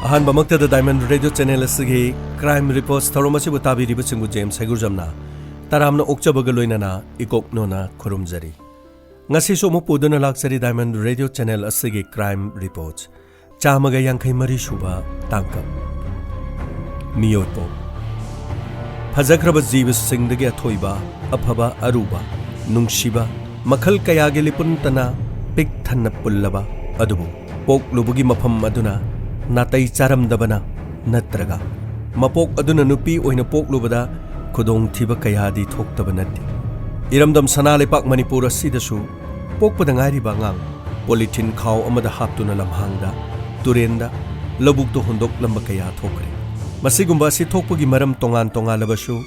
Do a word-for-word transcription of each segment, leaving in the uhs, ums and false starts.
ꯑꯍꯥꯟꯕꯃꯛꯇꯗ Diamond Radio Channel ꯑꯁꯤꯒꯤ Crime Reports ꯊꯧꯔꯝ ꯑꯁꯤꯕꯨ ꯇꯥꯕꯤꯔꯤꯕꯁꯤꯡꯕꯨ ꯖꯦꯝꯁ ꯍꯩꯒꯨꯔꯖꯝꯅ ꯇꯔꯥꯝꯅ ꯑꯣꯛꯆꯕꯒ ꯂꯣꯏꯅꯅ ꯏꯀꯣꯛꯅꯣꯅ ꯈꯨꯔꯨꯝꯖꯔꯤ꯫ ꯉꯁꯤꯁꯨ ꯑꯃꯨꯛ ꯄꯨꯗꯨꯅ ꯂꯥꯛꯆꯔꯤ Diamond Radio Channel ꯑꯁꯤꯒꯤ Crime Reports꯫ ꯆꯥꯝꯃꯒ ꯌꯥꯡꯈꯩ ꯃꯔꯤ ꯁꯨꯕ ꯇꯥꯡꯀꯛ꯫ ꯃꯤꯑꯣꯏꯄꯣꯛ꯫ ꯐꯖꯈ꯭ꯔꯕ ꯖꯤꯕꯁꯤꯡꯗꯒꯤ ꯑꯊꯣꯏꯕ, ꯑꯐꯕ, ꯑꯔꯨꯕ, ꯅꯨꯡꯁꯤꯕ, ꯃꯈꯜ ꯀꯌꯥꯒꯤ ꯂꯤꯄꯨꯟꯇꯅ ꯄꯤꯛ ꯊꯟꯅ ꯄꯨꯜꯂꯕ, ꯑꯗꯨꯕꯨ ꯄꯣꯛꯂꯨꯕꯒꯤ ꯃꯐꯝ ꯑꯗꯨꯅ ꯅꯥꯇꯩ ꯆꯥꯔꯝꯗꯕꯅ ꯅꯠꯇ꯭ꯔꯒ ꯃꯄꯣꯛ ꯑꯗꯨꯅ ꯅꯨꯄꯤ ꯑꯣꯏꯅ ꯄꯣꯛꯂꯨꯕꯗ ꯈꯨꯗꯣꯡꯊꯤꯕ ꯀꯌꯥꯗꯤ ꯊꯣꯛꯇꯕ ꯅꯠꯇꯦ꯫ ꯏꯔꯝꯗꯝ ꯁꯅꯥ ꯂꯩꯄꯥꯛ ꯃꯅꯤꯄꯨꯔ ꯑꯁꯤꯗꯁꯨ ꯄꯣꯛꯄꯗ ꯉꯥꯏꯔꯤꯕ ꯑꯉꯥꯡ ꯄꯣꯂꯤꯊꯤꯟ ꯈꯥꯎ ꯑꯃꯗ ꯍꯥꯞꯇꯨꯅ ꯂꯝꯍꯥꯡꯗ, ꯇꯨꯔꯦꯟꯗ, ꯂꯧꯕꯨꯛꯇ ꯍꯨꯟꯗꯣꯛꯂꯝꯕ ꯀꯌꯥ ꯊꯣꯛꯈ꯭ꯔꯦ꯫ ꯃꯁꯤꯒꯨꯝꯕ ꯑꯁꯤ ꯊꯣꯛꯄꯒꯤ ꯃꯔꯝ ꯇꯣꯉꯥꯟ ꯇꯣꯉꯥꯜꯂꯕꯁꯨ,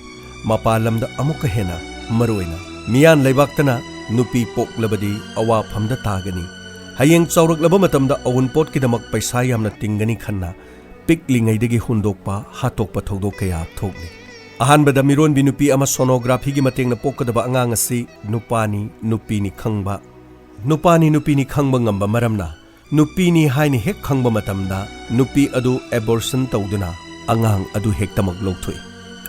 ꯃꯄꯥꯟ ꯂꯝꯗ ꯑꯃꯨꯛꯀ ꯍꯦꯟꯅ ꯃꯔꯨꯑꯣꯏꯅ ꯃꯤꯌꯥꯟ ꯂꯩꯕꯥꯛꯇꯅ ꯅꯨꯄꯤ ꯄꯣꯛꯂꯕꯗꯤ ꯑꯋꯥꯐꯝꯗ ꯇꯥꯒꯅꯤ, ꯍꯌꯦꯡ ꯆꯥꯎꯔꯛꯂꯕ ꯃꯇꯝꯗ ꯑꯋꯨꯟꯄꯣꯠꯀꯤꯗꯃꯛ ꯄꯩꯁꯥ ꯌꯥꯝꯅ ꯇꯤꯡꯒꯅꯤ ꯈꯟꯅ ꯄꯤꯛꯂꯤꯉꯩꯗꯒꯤ ꯍꯨꯟꯗꯣꯛꯄ, ꯍꯥꯠꯇꯣꯛꯄ ꯊꯧꯗꯣꯛ ꯀꯌꯥ ꯊꯣꯛꯂꯤ꯫ ꯑꯍꯥꯟꯕꯗ ꯃꯤꯔꯣꯟꯕꯤ ꯅꯨꯄꯤ ꯑꯃ ꯁꯣꯅꯣꯒ꯭ꯔꯥꯐꯤꯒꯤ ꯃꯇꯦꯡꯅ ꯄꯣꯛꯀꯗꯕ ꯑꯉꯥꯡ ꯑꯁꯤ ꯅꯨꯄꯥꯅꯤ, ꯅꯨꯄꯤꯅꯤ ꯈꯪꯕ, ꯅꯨꯄꯥꯅꯤ, ꯅꯨꯄꯤꯅꯤ ꯈꯪꯕ ꯉꯝꯕ ꯃꯔꯝꯅ ꯅꯨꯄꯤꯅꯤ ꯍꯥꯏꯅ ꯍꯦꯛ ꯈꯪꯕ ꯃꯇꯝꯗ ꯅꯨꯄꯤ ꯑꯗꯨ ꯑꯦꯕꯣꯔꯁꯟ ꯇꯧꯗꯨꯅ ꯑꯉꯥꯡ ꯑꯗꯨ ꯍꯦꯛꯇꯃꯛ ꯂꯧꯊꯣꯛꯏ꯫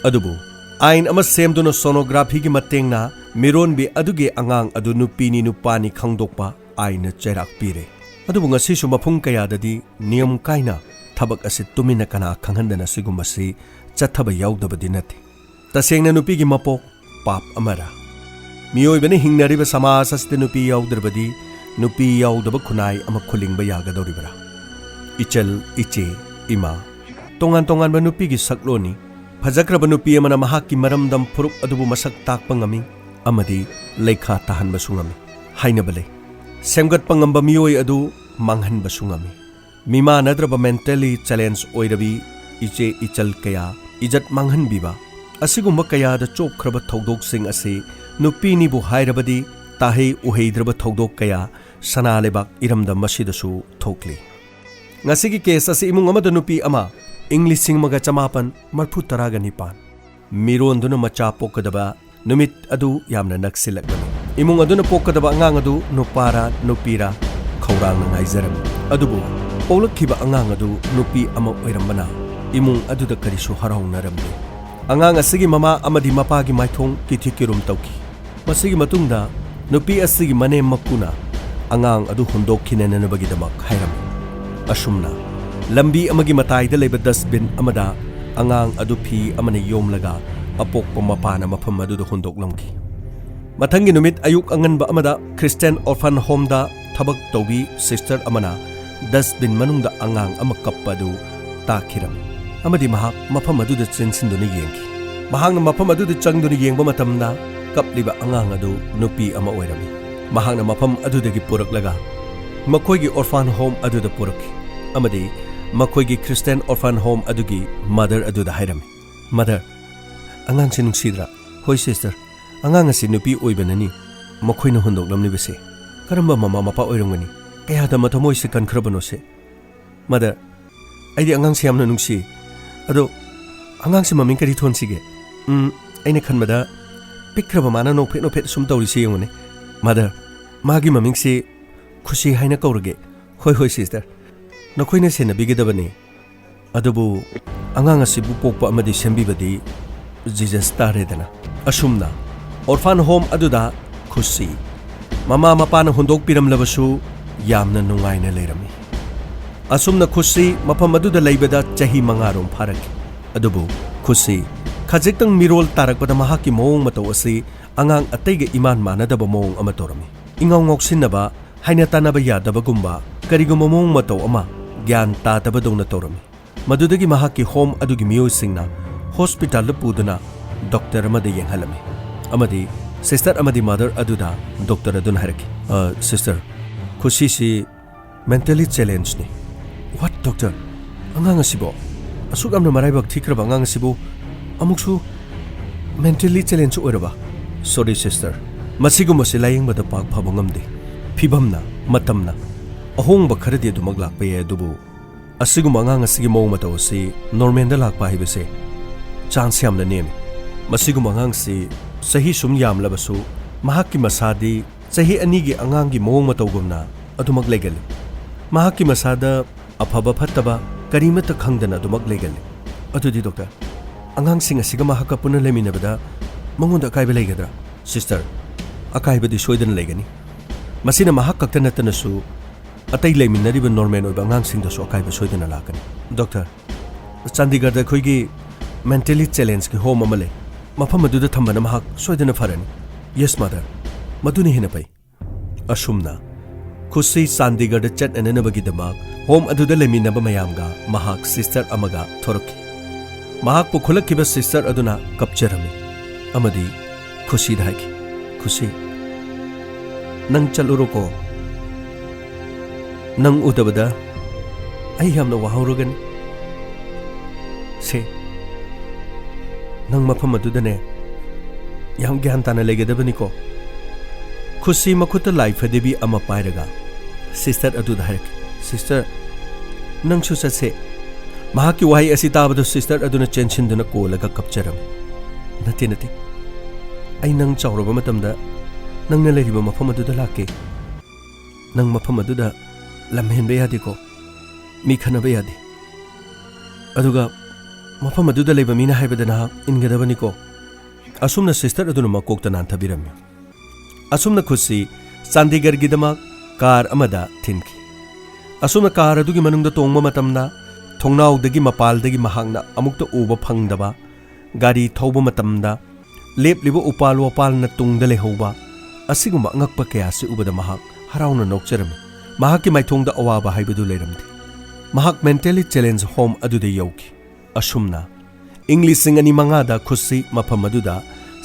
ꯑꯗꯨꯕꯨ ꯑꯥꯏꯟ ꯑꯃ ꯁꯦꯝꯗꯨꯅ ꯁꯣꯅꯣꯒ꯭ꯔꯥꯐꯤꯒꯤ ꯃꯇꯦꯡꯅ ꯃꯤꯔꯣꯟꯕꯤ ꯑꯗꯨꯒꯤ ꯑꯉꯥꯡ ꯑꯗꯨ ꯅꯨꯄꯤꯅꯤ ꯅꯨꯄꯥꯅꯤ ꯈꯪꯗꯣꯛꯄ ꯑꯥꯏꯟꯅ ꯆꯩꯔꯥꯛ ꯄꯤꯔꯦ꯫ ꯑꯗꯨꯕꯨ ꯉꯁꯤꯁꯨ ꯃꯐꯝ ꯀꯌꯥꯗꯗꯤ ꯅꯤꯌꯝ ꯀꯥꯏꯅ ꯊꯕꯛ ꯑꯁꯤ ꯇꯨꯃꯤꯟꯅ ꯀꯅꯥ ꯈꯪꯍꯟꯗꯅ ꯁꯤꯒꯨꯝꯕꯁꯤ ꯆꯠꯊꯕ ꯌꯥꯎꯗꯕꯗꯤ ꯅꯠꯇꯦ꯫ ꯇꯁꯦꯡꯅ ꯅꯨꯄꯤꯒꯤ ꯃꯄꯣꯛ ꯄꯥꯞ ꯑꯃꯔꯥ? ꯃꯤꯑꯣꯏꯕꯅ ꯍꯤꯡꯅꯔꯤꯕ ꯁꯃꯥꯖ ꯑꯁꯤꯗ ꯅꯨꯄꯤ ꯌꯥꯎꯗ꯭ꯔꯕꯗꯤ ꯅꯨꯄꯤ ꯌꯥꯎꯗꯕ ꯈꯨꯟꯅꯥꯏ ꯑꯃ ꯈꯨꯂꯤꯡꯕ ꯌꯥꯒꯗꯧꯔꯤꯕ꯭ꯔꯥ? ꯏꯆꯜ, ꯏꯆꯦ, ꯏꯃꯥ, ꯇꯣꯉꯥꯟ ꯇꯣꯉꯥꯟꯕ ꯅꯨꯄꯤꯒꯤ ꯁꯛꯂꯣꯟꯅꯤ꯫ ꯐꯖꯈ꯭ꯔꯕ ꯅꯨꯄꯤ ꯑꯃꯅ ꯃꯍꯥꯛꯀꯤ ꯃꯔꯝꯗꯝ ꯐꯨꯔꯨꯞ ꯑꯗꯨꯕꯨ ꯃꯁꯛ ꯇꯥꯛꯄ ꯉꯝꯃꯤ ꯑꯃꯗꯤ ꯂꯩꯈꯥ ꯇꯥꯍꯟꯕꯁꯨ ꯉꯝꯃꯤ꯫ ꯍꯥꯏꯅꯕ ꯂꯩ, ꯁꯦꯝꯒꯠꯄ ꯉꯝꯕ ꯃꯤꯑꯣꯏ ꯑꯗꯨ ꯃꯥꯡꯍꯟꯕꯁꯨ ꯉꯝꯃꯤ꯫ ꯃꯤꯃꯥꯟꯅꯗ꯭ꯔꯕ ꯃꯦꯟꯇꯦꯂꯤ ꯆꯦꯂꯦꯟꯖ ꯑꯣꯏꯔꯕꯤ ꯏꯆꯦ ꯏꯆꯜ ꯀꯌꯥ ꯏꯖꯠ ꯃꯥꯡꯍꯟꯕꯤꯕ, ꯑꯁꯤꯒꯨꯝꯕ ꯀꯌꯥꯗ ꯆꯣꯞꯈ꯭ꯔꯕ ꯊꯧꯗꯣꯛꯁꯤꯡ ꯑꯁꯤ ꯅꯨꯄꯤꯅꯤꯕꯨ ꯍꯥꯏꯔꯕꯗꯤ ꯇꯥꯍꯩ ꯎꯍꯩꯗ꯭ꯔꯕ ꯊꯧꯗꯣꯛ ꯀꯌꯥ ꯁꯅꯥ ꯂꯩꯕꯥꯛ ꯏꯔꯝꯗꯝ ꯑꯁꯤꯗꯁꯨ ꯊꯣꯛꯂꯤ꯫ ꯉꯁꯤꯒꯤ ꯀꯦꯁ ꯑꯁꯤ ꯏꯃꯨꯡ ꯑꯃꯗ ꯅꯨꯄꯤ ꯑꯃ, ꯏꯪ ꯂꯤꯁꯤꯡ ꯑꯃꯒ ꯆꯃꯥꯄꯟ ꯃꯔꯐꯨ ꯇꯔꯥꯒ ꯅꯤꯄꯥꯟ, ꯃꯤꯔꯣꯟꯗꯨꯅ ꯃꯆꯥ ꯄꯣꯛꯀꯗꯕ ꯅꯨꯃꯤꯠ ꯑꯗꯨ ꯌꯥꯝꯅ ꯅꯛꯁꯤꯜꯂꯛꯂꯝꯃꯤ꯫ ꯏꯃꯨꯡ ꯑꯗꯨꯅ ꯄꯣꯛꯀꯗꯕ ꯑꯉꯥꯡ ꯑꯗꯨ ꯅꯨꯄꯥꯔꯥ ꯅꯨꯄꯤꯔꯥ ꯈꯧꯔꯥꯡꯅ ꯉꯥꯏꯖꯔꯝꯃꯤ꯫ ꯑꯗꯨꯕꯨ ꯄꯣꯛꯂꯛꯈꯤꯕ ꯑꯉꯥꯡ ꯑꯗꯨ ꯅꯨꯄꯤ ꯑꯃ ꯑꯣꯏꯔꯝꯕꯅ ꯏꯃꯨꯡ ꯑꯗꯨꯗ ꯀꯔꯤꯁꯨ ꯍꯔꯥꯎꯅꯔꯝꯗꯦ꯫ ꯑꯉꯥꯡ ꯑꯁꯤꯒꯤ ꯃꯃꯥ ꯑꯃꯗꯤ ꯃꯄꯥꯒꯤ ꯃꯥꯏꯊꯣꯡ ꯀꯤꯊꯤ ꯀꯤꯔꯨꯝ ꯇꯧꯈꯤ꯫ ꯃꯁꯤꯒꯤ ꯃꯇꯨꯡꯗ ꯅꯨꯄꯤ ꯑꯁꯤꯒꯤ ꯃꯅꯦꯝ ꯃꯀꯨꯅ ꯑꯉꯥꯡ ꯑꯗꯨ ꯍꯨꯟꯗꯣꯛꯈꯤꯅꯅꯕꯒꯤꯗꯃꯛ ꯍꯥꯏꯔꯝꯃꯤ꯫ ꯑꯁꯨꯝꯅ ꯂꯝꯕꯤ ꯑꯃꯒꯤ ꯃꯇꯥꯏꯗ ꯂꯩꯕ dustbin ꯑꯃꯗ ꯑꯉꯥꯡ ꯑꯗꯨ ꯐꯤ ꯑꯃꯅ ꯌꯣꯝꯂꯒ ꯑꯄꯣꯛꯄ ꯃꯄꯥꯅ ꯃꯐꯝ ꯑꯗꯨꯗ ꯍꯨꯟꯗꯣꯛꯂꯝꯈꯤ꯫ ꯃꯊꯪꯒꯤ ꯅꯨꯃꯤꯠ ꯑꯌꯨꯛ ꯑꯉꯟꯕ ꯑꯃꯗ Christian orphan homeꯗ ꯊꯕꯛ ꯇꯧꯕꯤ sister ꯑꯃꯅ dustbin ꯃꯅꯨꯡꯗ ꯑꯉꯥꯡ ꯑꯃ ꯀꯞꯄ ꯑꯗꯨ ꯇꯥꯈꯤꯔꯝꯃꯤ ꯑꯃꯗꯤ ꯃꯍꯥꯛ ꯃꯐꯝ ꯑꯗꯨꯗ ꯆꯦꯟꯁꯤꯟꯗꯨꯅ ꯌꯦꯡꯈꯤ꯫ ꯃꯍꯥꯛꯅ ꯃꯐꯝ ꯑꯗꯨꯗ ꯆꯪꯗꯨꯅ ꯌꯦꯡꯕ ꯃꯇꯝꯗ ꯀꯞꯂꯤꯕ ꯑꯉꯥꯡ ꯑꯗꯨ ꯅꯨꯄꯤ ꯑꯃ ꯑꯣꯏꯔꯝꯃꯤ꯫ ꯃꯍꯥꯛꯅ ꯃꯐꯝ ꯑꯗꯨꯗꯒꯤ ꯄꯨꯔꯛꯂꯒ ꯃꯈꯣꯏꯒꯤ orphan home ꯑꯗꯨꯗ ꯄꯨꯔꯛꯈꯤ ꯑꯃꯗꯤ ꯃꯈꯣꯏꯒꯤ Christian orphan home ꯑꯗꯨꯒꯤ mother ꯑꯗꯨꯗ ꯍꯥꯏꯔꯝꯃꯤ, "Mother, ꯑꯉꯥꯡꯁꯤ ꯅꯨꯡꯁꯤꯗ꯭ꯔꯥ?" "ꯍꯣꯏ sister, ꯑꯉꯥꯡ ꯑꯁꯤ ꯅꯨꯄꯤ ꯑꯣꯏꯕꯅꯅꯤ ꯃꯈꯣꯏꯅ ꯍꯨꯟꯗꯣꯛꯂꯝꯂꯤꯕꯁꯦ꯫ ꯀꯔꯝꯕ ꯃꯃꯥ ꯃꯄꯥ ꯑꯣꯏꯔꯝꯒꯅꯤ? ꯀꯌꯥꯗ ꯃꯊꯃꯣꯏꯁꯤ ꯀꯟꯈ꯭ꯔꯕꯅꯣꯁꯦ꯫ Mother, ꯑꯩꯗꯤ ꯑꯉꯥꯡꯁꯤ ꯌꯥꯝꯅ ꯅꯨꯡꯁꯤ꯫ ꯑꯗꯣ ꯑꯉꯥꯡꯁꯤ ꯃꯃꯤꯡ ꯀꯔꯤ ꯊꯣꯟꯁꯤꯒꯦ?" "ꯎꯝ, ꯑꯩꯅ ꯈꯟꯕꯗ ꯄꯤꯛꯈ꯭ꯔꯕ ꯃꯥꯅ ꯅꯣꯛꯐꯦꯠ ꯅꯣꯛꯐꯦꯠ ꯁꯨꯝ ꯇꯧꯔꯤꯁꯤ ꯌꯦꯡꯉꯨꯅꯦ꯫ Mother, ꯃꯥꯒꯤ ꯃꯃꯤꯡꯁꯤ ꯈꯨꯁꯤ ꯍꯥꯏꯅ ꯀꯧꯔꯒꯦ꯫" "ꯍꯣꯏ, ꯍꯣꯏ sister, ꯅꯈꯣꯏꯅ ꯁꯦꯟꯅꯕꯤꯒꯗꯕꯅꯤ꯫ ꯑꯗꯨꯕꯨ ꯑꯉꯥꯡ ꯑꯁꯤꯕꯨ ꯄꯣꯛꯄ ꯑꯃꯗꯤ ꯁꯦꯝꯕꯤꯕꯗꯤ Jesus ꯇꯥꯔꯦꯗꯅ꯫" ꯑꯁꯨꯝꯅ orphan home ꯑꯗꯨꯗ ꯈꯨꯁꯤ ꯃꯃꯥ ꯃꯄꯥꯅ ꯍꯨꯟꯗꯣꯛꯄꯤꯔꯝꯂꯕꯁꯨ ꯌꯥꯝꯅ ꯅꯨꯡꯉꯥꯏꯅ ꯂꯩꯔꯝꯃꯤ꯫ ꯑꯁꯨꯝꯅ ꯈꯨꯁꯤ ꯃꯐꯝ ꯑꯗꯨꯗ ꯂꯩꯕꯗ ꯆꯍꯤ ꯃꯉꯥꯔꯣꯝ ꯐꯥꯔꯛꯈꯤ꯫ ꯑꯗꯨꯕꯨ ꯈꯨꯁꯤ ꯈꯖꯤꯛꯇꯪ ꯃꯤꯔꯣꯜ ꯇꯥꯔꯛꯄꯗ ꯃꯍꯥꯛꯀꯤ ꯃꯑꯣꯡ ꯃꯇꯧ ꯑꯁꯤ ꯑꯉꯥꯡ ꯑꯇꯩꯒ ꯏꯃꯥꯟ ꯃꯥꯟꯅꯗꯕ ꯃꯑꯣꯡ ꯑꯃ ꯇꯧꯔꯝꯃꯤ꯫ ꯏꯉꯥꯎ ꯉꯥꯎꯁꯤꯟꯅꯕ, ꯍꯥꯏꯅ ꯇꯥꯟꯅꯕ ꯌꯥꯗꯕꯒꯨꯝꯕ ꯀꯔꯤꯒꯨꯝꯕ ꯃꯑꯣꯡ ꯃꯇꯧ ꯑꯃ ꯒ꯭ꯌꯥꯟ ꯇꯥꯗꯕꯗꯧꯅ ꯇꯧꯔꯝꯃꯤ꯫ ꯃꯗꯨꯗꯒꯤ ꯃꯍꯥꯛꯀꯤ home ꯑꯗꯨꯒꯤ ꯃꯤꯑꯣꯏꯁꯤꯡꯅ hospitalꯗ ꯄꯨꯗꯨꯅ doctor ꯑꯃꯗ ꯌꯦꯡꯍꯜꯂꯝꯃꯤ ꯑꯃꯗꯤ sister ꯑꯃꯗꯤ mother ꯑꯗꯨꯗ doctor ꯑꯗꯨꯅ ꯍꯥꯏꯔꯛꯈꯤ, "ꯑ, sister, ꯈꯨꯁꯤꯁꯤ mentally challengeꯅꯤ꯫" "What, doctor? ꯑꯉꯥꯡ ꯑꯁꯤꯕꯣ? ꯑꯁꯨꯛ ꯌꯥꯝꯅ ꯃꯔꯥꯏꯕꯛ ꯊꯤꯈ꯭ꯔꯕ ꯑꯉꯥꯡ ꯑꯁꯤꯕꯨ ꯑꯃꯨꯛꯁꯨ mentally challenge ꯑꯣꯏꯔꯕ?" "Sorry sister, ꯃꯁꯤꯒꯨꯝꯕꯁꯤ ꯂꯥꯌꯦꯡꯕꯗ ꯄꯥꯛ ꯐꯕ ꯉꯝꯗꯦ꯫ ꯐꯤꯕꯝꯅ, ꯃꯇꯝꯅ ꯑꯍꯣꯡꯕ ꯈꯔꯗꯤ ꯑꯗꯨꯃꯛ ꯂꯥꯛꯄ ꯌꯥꯏ, ꯑꯗꯨꯕꯨ ꯑꯁꯤꯒꯨꯝꯕ ꯑꯉꯥꯡ ꯑꯁꯤꯒꯤ ꯃꯑꯣꯡ ꯃꯇꯧ ꯑꯁꯤ normalꯗ ꯂꯥꯛꯄ ꯍꯥꯏꯕꯁꯦ chance ꯌꯥꯝꯅ ꯅꯦꯝꯃꯤ꯫ ꯃꯁꯤꯒꯨꯝꯕ ꯑꯉꯥꯡꯁꯤ ꯆꯍꯤ ꯁꯨꯝ ꯌꯥꯝꯂꯕꯁꯨ ꯃꯍꯥꯛꯀꯤ ꯃꯁꯥꯗꯤ ꯆꯍꯤ ꯑꯅꯤꯒꯤ ꯑꯉꯥꯡꯒꯤ ꯃꯑꯣꯡ ꯃꯇꯧꯒꯨꯝꯅ ꯑꯗꯨꯃꯛ ꯂꯩꯒꯜꯂꯤ꯫ ꯃꯍꯥꯛꯀꯤ ꯃꯁꯥꯗ ꯑꯐꯕ ꯐꯠꯇꯕ ꯀꯔꯤꯃꯠꯇ ꯈꯪꯗꯅ ꯑꯗꯨꯃꯛ ꯂꯩꯒꯜꯂꯤ꯫ ꯑꯗꯨꯗꯤ ꯗꯣꯛꯇꯔ, ꯑꯉꯥꯡꯁꯤꯡ ꯑꯁꯤꯒ ꯃꯍꯥꯛꯀ ꯄꯨꯟꯅ ꯂꯩꯃꯤꯟꯅꯕꯗ ꯃꯉꯣꯟꯗ ꯑꯀꯥꯏꯕ ꯂꯩꯒꯗ꯭ꯔꯥ? ꯁꯤꯁꯇꯔ, ꯑꯀꯥꯏꯕꯗꯤ ꯁꯣꯏꯗꯅ ꯂꯩꯒꯅꯤ꯫ ꯃꯁꯤꯅ ꯃꯍꯥꯛ ꯈꯛꯇ ꯅꯠꯇꯅꯁꯨ ꯑꯇꯩ ꯂꯩꯃꯤꯟꯅꯔꯤꯕ ꯅꯣꯔꯃꯦꯜ ꯑꯣꯏꯕ ꯑꯉꯥꯡꯁꯤꯡꯗꯁꯨ ꯑꯀꯥꯏꯕ ꯁꯣꯏꯗꯅ ꯂꯥꯛꯀꯅꯤ꯫ ꯗꯣꯛꯇꯔ, ꯆꯥꯟꯗꯤꯒꯔꯗ ꯑꯩꯈꯣꯏꯒꯤ ꯃꯦꯟꯇꯦꯂꯤ ꯆꯦꯂꯦꯟꯖꯀꯤ ꯍꯣꯝ ꯑꯃ ꯂꯩ꯫ ꯃꯐꯝ ꯑꯗꯨꯗ ꯊꯝꯕꯅ ꯃꯍꯥꯛ ꯁꯣꯏꯗꯅ ꯐꯔꯅꯤ꯫ Yes, mother. ꯃꯗꯨꯅ ꯍꯦꯟꯅ ꯐꯩ꯫ ꯑꯁꯨꯝꯅ ꯈꯨꯁꯤ ꯆꯥꯟꯗꯤꯒꯔꯗ ꯆꯠꯅꯅꯕꯒꯤꯗꯃꯛ ꯍꯣꯝ ꯑꯗꯨꯗ ꯂꯩꯃꯤꯟꯅꯕ ꯃꯌꯥꯝꯒ ꯃꯍꯥꯛ ꯁꯤꯁꯇꯔ ꯑꯃꯒ ꯊꯣꯔꯛꯈꯤ꯫ ꯃꯍꯥꯛꯄꯨ ꯈꯨꯂꯛꯈꯤꯕ ꯁꯤꯁꯇꯔ ꯑꯗꯨꯅ ꯀꯞꯆꯔꯝꯃꯤ ꯑꯃꯗꯤ ꯈꯨꯁꯤꯗ ꯍꯥꯏꯈꯤ, "ꯈꯨꯁꯤ, ꯅꯪ ꯆꯠꯂꯨꯔꯣꯀꯣ꯫ ꯅꯪ ꯎꯗꯕꯗ ꯑꯩ ꯌꯥꯝꯅ ꯋꯥꯍꯧꯔꯒꯅꯤ꯫ ꯁꯦ, ꯅꯪ ꯃꯐꯝ ꯑꯗꯨꯗꯅꯦ ꯌꯥꯝ ꯒ꯭ꯌꯥꯟ ꯇꯥꯅ ꯂꯩꯒꯗꯕꯅꯤꯀꯣ꯫" ꯈꯨꯁꯤ ꯃꯈꯨꯠꯇ ꯂꯥꯏ ꯐꯗꯤꯕꯤ ꯑꯃ ꯄꯥꯏꯔꯒ ꯁꯤꯁꯇꯔ ꯑꯗꯨꯗ ꯍꯥꯏꯔꯛꯈꯤ, "ꯁꯤꯁꯇꯔ, ꯅꯪꯁꯨ ꯆꯠꯁꯦ꯫" ꯃꯍꯥꯛꯀꯤ ꯋꯥꯍꯩ ꯑꯁꯤ ꯇꯥꯕꯗ ꯁꯤꯁꯇꯔ ꯑꯗꯨꯅ ꯆꯦꯟꯁꯤꯟꯗꯨꯅ ꯀꯣꯜꯂꯒ ꯀꯞꯆꯔꯝꯃꯤ꯫ "ꯅꯠꯇꯦ, ꯅꯠꯇꯦ, ꯑꯩ ꯅꯪ ꯆꯥꯎꯔꯕ ꯃꯇꯝꯗ ꯅꯪꯅ ꯂꯩꯔꯤꯕ ꯃꯐꯝ ꯑꯗꯨꯗ ꯂꯥꯛꯀꯦ꯫ ꯅꯪ ꯃꯐꯝ ꯑꯗꯨꯗ ꯂꯝ ꯍꯦꯟꯕ ꯌꯥꯗꯦꯀꯣ, ꯃꯤ ꯈꯠꯅꯕ ꯌꯥꯗꯦ꯫ ꯑꯗꯨꯒ ꯃꯐꯝ ꯑꯗꯨꯗ ꯂꯩꯕ ꯃꯤꯅ ꯍꯥꯏꯕꯗ ꯅꯍꯥꯛ ꯏꯟꯒꯗꯕꯅꯤꯀꯣ꯫" ꯑꯁꯨꯝꯅ ꯁꯤꯁꯇꯔ ꯑꯗꯨꯅ ꯃꯀꯣꯛꯇ ꯅꯥꯟꯊꯕꯤꯔꯝꯃꯤ꯫ ꯑꯁꯨꯝꯅ ꯈꯨꯁꯤ ꯆꯥꯟꯗꯤꯒꯔꯒꯤꯗꯃꯛ ꯀꯥꯔ ꯑꯃꯗ ꯊꯤꯟꯈꯤ꯫ ꯑꯁꯨꯝꯅ ꯀꯥꯔ ꯑꯗꯨꯒꯤ ꯃꯅꯨꯡꯗ ꯇꯣꯡꯕ ꯃꯇꯝꯗ ꯊꯣꯡꯅꯥꯎꯗꯒꯤ ꯃꯄꯥꯜꯗꯒꯤ ꯃꯍꯥꯛꯅ ꯑꯃꯨꯛꯇ ꯎꯕ ꯐꯪꯗꯕ ꯒꯥꯔꯤ ꯊꯧꯕ ꯃꯇꯝꯗ ꯂꯦꯞꯂꯤꯕ ꯎꯄꯥꯜ ꯋꯥꯄꯥꯜꯅ ꯇꯨꯡꯗ ꯂꯩꯍꯧꯕ ꯑꯁꯤꯒꯨꯝꯕ ꯑꯉꯛꯄ ꯀꯌꯥ ꯑꯁꯤ ꯎꯕꯗ ꯃꯍꯥꯛ ꯍꯔꯥꯎꯅ ꯅꯣꯛꯆꯔꯝꯃꯤ꯫ ꯃꯍꯥꯛꯀꯤ ꯃꯥꯏꯊꯣꯡꯗ ꯑꯋꯥꯕ ꯍꯥꯏꯕꯗꯨ ꯂꯩꯔꯝꯗꯦ꯫ ꯃꯍꯥꯛ ꯃꯦꯟꯇꯦꯂꯤ ꯆꯦꯂꯦꯟꯖ ꯍꯣꯝ ꯑꯗꯨꯗ ꯌꯧꯈꯤ꯫ ꯑꯁꯨꯝꯅ ꯏꯪ ꯂꯤꯁꯤꯡ ꯑꯅꯤ ꯃꯉꯥꯗ ꯈꯨꯁꯤ ꯃꯐꯝ ꯑꯗꯨꯗ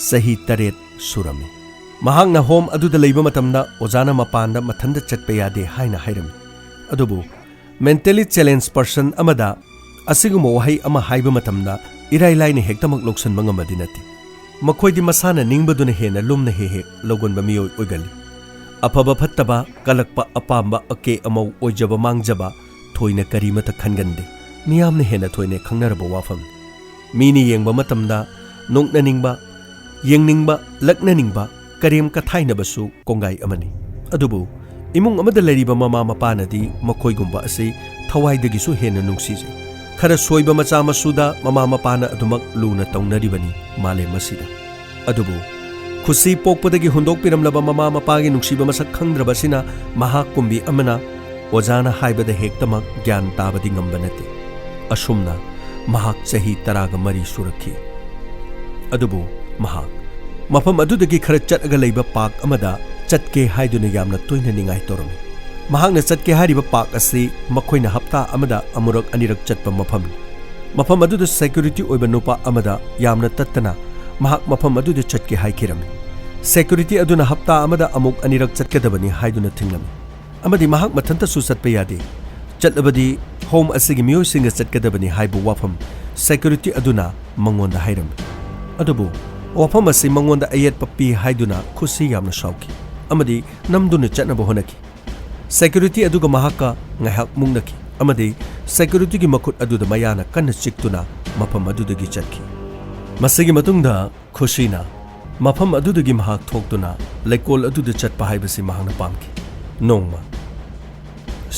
ꯆꯍꯤ ꯇꯔꯦꯠ ꯁꯨꯔꯝꯃꯤ꯫ ꯃꯍꯥꯛꯅ ꯍꯣꯝ ꯑꯗꯨꯗ ꯂꯩꯕ ꯃꯇꯝꯗ ꯑꯣꯖꯥꯅ ꯃꯄꯥꯟꯗ ꯃꯊꯟꯇ ꯆꯠꯄ ꯌꯥꯗꯦ ꯍꯥꯏꯅ ꯍꯥꯏꯔꯝꯃꯤ꯫ ꯑꯗꯨꯕꯨ ꯃꯦꯟꯇꯦꯂꯤ ꯆꯦꯂꯦꯟꯖ ꯄꯔꯁꯟ ꯑꯃꯗ ꯑꯁꯤꯒꯨꯝꯕ ꯋꯥꯍꯩ ꯑꯃ ꯍꯥꯏꯕ ꯃꯇꯝꯗ ꯏꯔꯥꯏ ꯂꯥꯏꯅ ꯍꯦꯛꯇꯃꯛ ꯂꯧꯁꯤꯟꯕ ꯉꯝꯕꯗꯤ ꯅꯠꯇꯦ꯫ ꯃꯈꯣꯏꯗꯤ ꯃꯁꯥꯅ ꯅꯤꯡꯕꯗꯨꯅ ꯍꯦꯟꯅ ꯂꯨꯝꯅ ꯍꯦꯛ ꯍꯦꯛ ꯂꯧꯒꯟꯕ ꯃꯤꯑꯣꯏ ꯑꯣꯏꯒꯜꯂꯤ꯫ ꯑꯐꯕ ꯐꯠꯇꯕ, ꯀꯜꯂꯛꯄ ꯑꯄꯥꯝꯕ, ꯑꯀꯦ ꯑꯃꯧ, ꯑꯣꯏꯖꯕ ꯃꯥꯡꯖꯕ ꯊꯣꯏꯅ ꯀꯔꯤꯃꯠꯇ ꯈꯟꯒꯟꯗꯦ꯫ ꯃꯤꯌꯥꯝꯅ ꯍꯦꯟꯅ ꯊꯣꯏꯅ ꯈꯪꯅꯔꯕ ꯋꯥꯐꯝꯅꯤ꯫ ꯃꯤꯅ ꯌꯦꯡꯕ ꯃꯇꯝꯗ ꯅꯣꯛꯅꯅꯤꯡꯕ, ꯌꯦꯡꯅꯤꯡꯕ, ꯂꯛꯅꯅꯤꯡꯕ, ꯀꯔꯦꯝ ꯀꯊꯥꯏꯅꯕꯁꯨ ꯀꯣꯡꯒꯥꯏ ꯑꯃꯅꯤ꯫ ꯑꯗꯨꯕꯨ ꯏꯃꯨꯡ ꯑꯃꯗ ꯂꯩꯔꯤꯕ ꯃꯃꯥ ꯃꯄꯥꯅꯗꯤ ꯃꯈꯣꯏꯒꯨꯝꯕ ꯑꯁꯤ ꯊꯋꯥꯏꯗꯒꯤꯁꯨ ꯍꯦꯟꯅ ꯅꯨꯡꯁꯤꯖꯩ꯫ ꯈꯔ ꯁꯣꯏꯕ ꯃꯆꯥ ꯃꯁꯨꯗ ꯃꯃꯥ ꯃꯄꯥꯅ ꯑꯗꯨꯃꯛ ꯂꯨꯅ ꯇꯧꯅꯔꯤꯕꯅꯤ ꯃꯥꯂꯦꯝ ꯑꯁꯤꯗ꯫ ꯑꯗꯨꯕꯨ ꯈꯨꯁꯤ ꯄꯣꯛꯄꯗꯒꯤ ꯍꯨꯟꯗꯣꯛꯄꯤꯔꯝꯂꯕ ꯃꯃꯥ ꯃꯄꯥꯒꯤ ꯅꯨꯡꯁꯤꯕ ꯃꯁꯛ ꯈꯪꯗ꯭ꯔꯕꯁꯤꯅ ꯃꯍꯥꯛ ꯀꯨꯝꯕꯤ ꯑꯃꯅ ꯑꯣꯖꯥꯅ ꯍꯥꯏꯕꯗ ꯍꯦꯛꯇꯃꯛ ꯒ꯭ꯌꯥꯟ ꯇꯥꯕꯗꯤ ꯉꯝꯕ ꯅꯠꯇꯦ꯫ ꯑꯁꯨꯝꯅ ꯃꯍꯥꯛ ꯆꯍꯤ ꯇꯔꯥꯒ ꯃꯔꯤ ꯁꯨꯔꯛꯈꯤ꯫ ꯑꯗꯨꯕꯨ ꯃꯍꯥꯛ ꯃꯐꯝ ꯑꯗꯨꯗꯒꯤ ꯈꯔ ꯆꯠꯂꯒ ꯂꯩꯕ ꯄꯥꯔꯛ ꯑꯃꯗ ꯆꯠꯀꯦ ꯍꯥꯏꯗꯨꯅ ꯌꯥꯝꯅ ꯇꯣꯏꯅ ꯅꯤꯡꯉꯥꯏ ꯇꯧꯔꯝꯃꯤ꯫ ꯃꯍꯥꯛꯅ ꯆꯠꯀꯦ ꯍꯥꯏꯔꯤꯕ ꯄꯥꯔꯛ ꯑꯁꯤ ꯃꯈꯣꯏꯅ ꯍꯞꯇꯥ ꯑꯃꯗ ꯑꯃꯨꯔꯛ ꯑꯅꯤꯔꯛ ꯆꯠꯄ ꯃꯐꯝꯅꯤ꯫ ꯃꯐꯝ ꯑꯗꯨꯗ ꯁꯦꯀ꯭ꯌꯨꯔꯤꯇꯤ ꯑꯣꯏꯕ ꯅꯨꯄꯥ ꯑꯃꯗ ꯌꯥꯝꯅ ꯇꯠꯇꯅ ꯃꯍꯥꯛ ꯃꯐꯝ ꯑꯗꯨꯗ ꯆꯠꯀꯦ ꯍꯥꯏꯈꯤꯔꯝꯃꯤ꯫ ꯁꯦꯀ꯭ꯌꯨꯔꯤꯇꯤ ꯑꯗꯨꯅ ꯍꯞꯇꯥ ꯑꯃꯗ ꯑꯃꯨꯛ ꯑꯅꯤꯔꯛ ꯆꯠꯀꯗꯕꯅꯤ ꯍꯥꯏꯗꯨꯅ ꯊꯤꯡꯂꯝꯃꯤ꯫ ꯑꯃꯗꯤ ꯃꯍꯥꯛ ꯃꯊꯟꯇꯁꯨ ꯆꯠꯄ ꯌꯥꯗꯦ꯫ ꯆꯠꯂꯕꯗꯤ ꯍꯣꯝ ꯑꯁꯤꯒꯤ ꯃꯤꯑꯣꯏꯁꯤꯡꯒ ꯆꯠꯀꯗꯕꯅꯤ ꯍꯥꯏꯕ ꯋꯥꯐꯝ ꯁꯦꯀ꯭ꯌꯨꯔꯤꯇꯤ ꯑꯗꯨꯅ ꯃꯉꯣꯟꯗ ꯍꯥꯏꯔꯝꯃꯤ꯫ ꯑꯗꯨꯕꯨ ꯋꯥꯐꯝ ꯑꯁꯤ ꯃꯉꯣꯟꯗ ꯑꯌꯦꯠꯄ ꯄꯤ ꯍꯥꯏꯗꯨꯅ ꯈꯨꯁꯤ ꯌꯥꯝꯅ ꯁꯥꯎꯈꯤ ꯑꯃꯗꯤ ꯅꯝꯗꯨꯅ ꯆꯠꯅꯕ ꯍꯣꯠꯅꯈꯤ꯫ ꯁꯦꯀ꯭ꯌꯨꯔꯤꯇꯤ ꯑꯗꯨꯒ ꯃꯍꯥꯛꯀ ꯉꯥꯏꯍꯥꯛ ꯃꯨꯛꯅꯈꯤ ꯑꯃꯗꯤ ꯁꯦꯀ꯭ꯌꯨꯔꯤꯇꯤꯒꯤ ꯃꯈꯨꯠ ꯑꯗꯨꯗ ꯃꯌꯥꯅ ꯀꯟꯅ ꯆꯤꯛꯇꯨꯅ ꯃꯐꯝ ꯑꯗꯨꯗꯒꯤ ꯆꯠꯈꯤ꯫ ꯃꯁꯤꯒꯤ ꯃꯇꯨꯡꯗ ꯈꯨꯁꯤꯅ ꯃꯐꯝ ꯑꯗꯨꯗꯒꯤ ꯃꯍꯥꯛ ꯊꯣꯛꯇꯨꯅ ꯂꯩꯀꯣꯜ ꯑꯗꯨꯗ ꯆꯠꯄ ꯍꯥꯏꯕꯁꯤ ꯃꯍꯥꯛꯅ ꯄꯥꯝꯈꯤ꯫ ꯅꯣꯡꯃ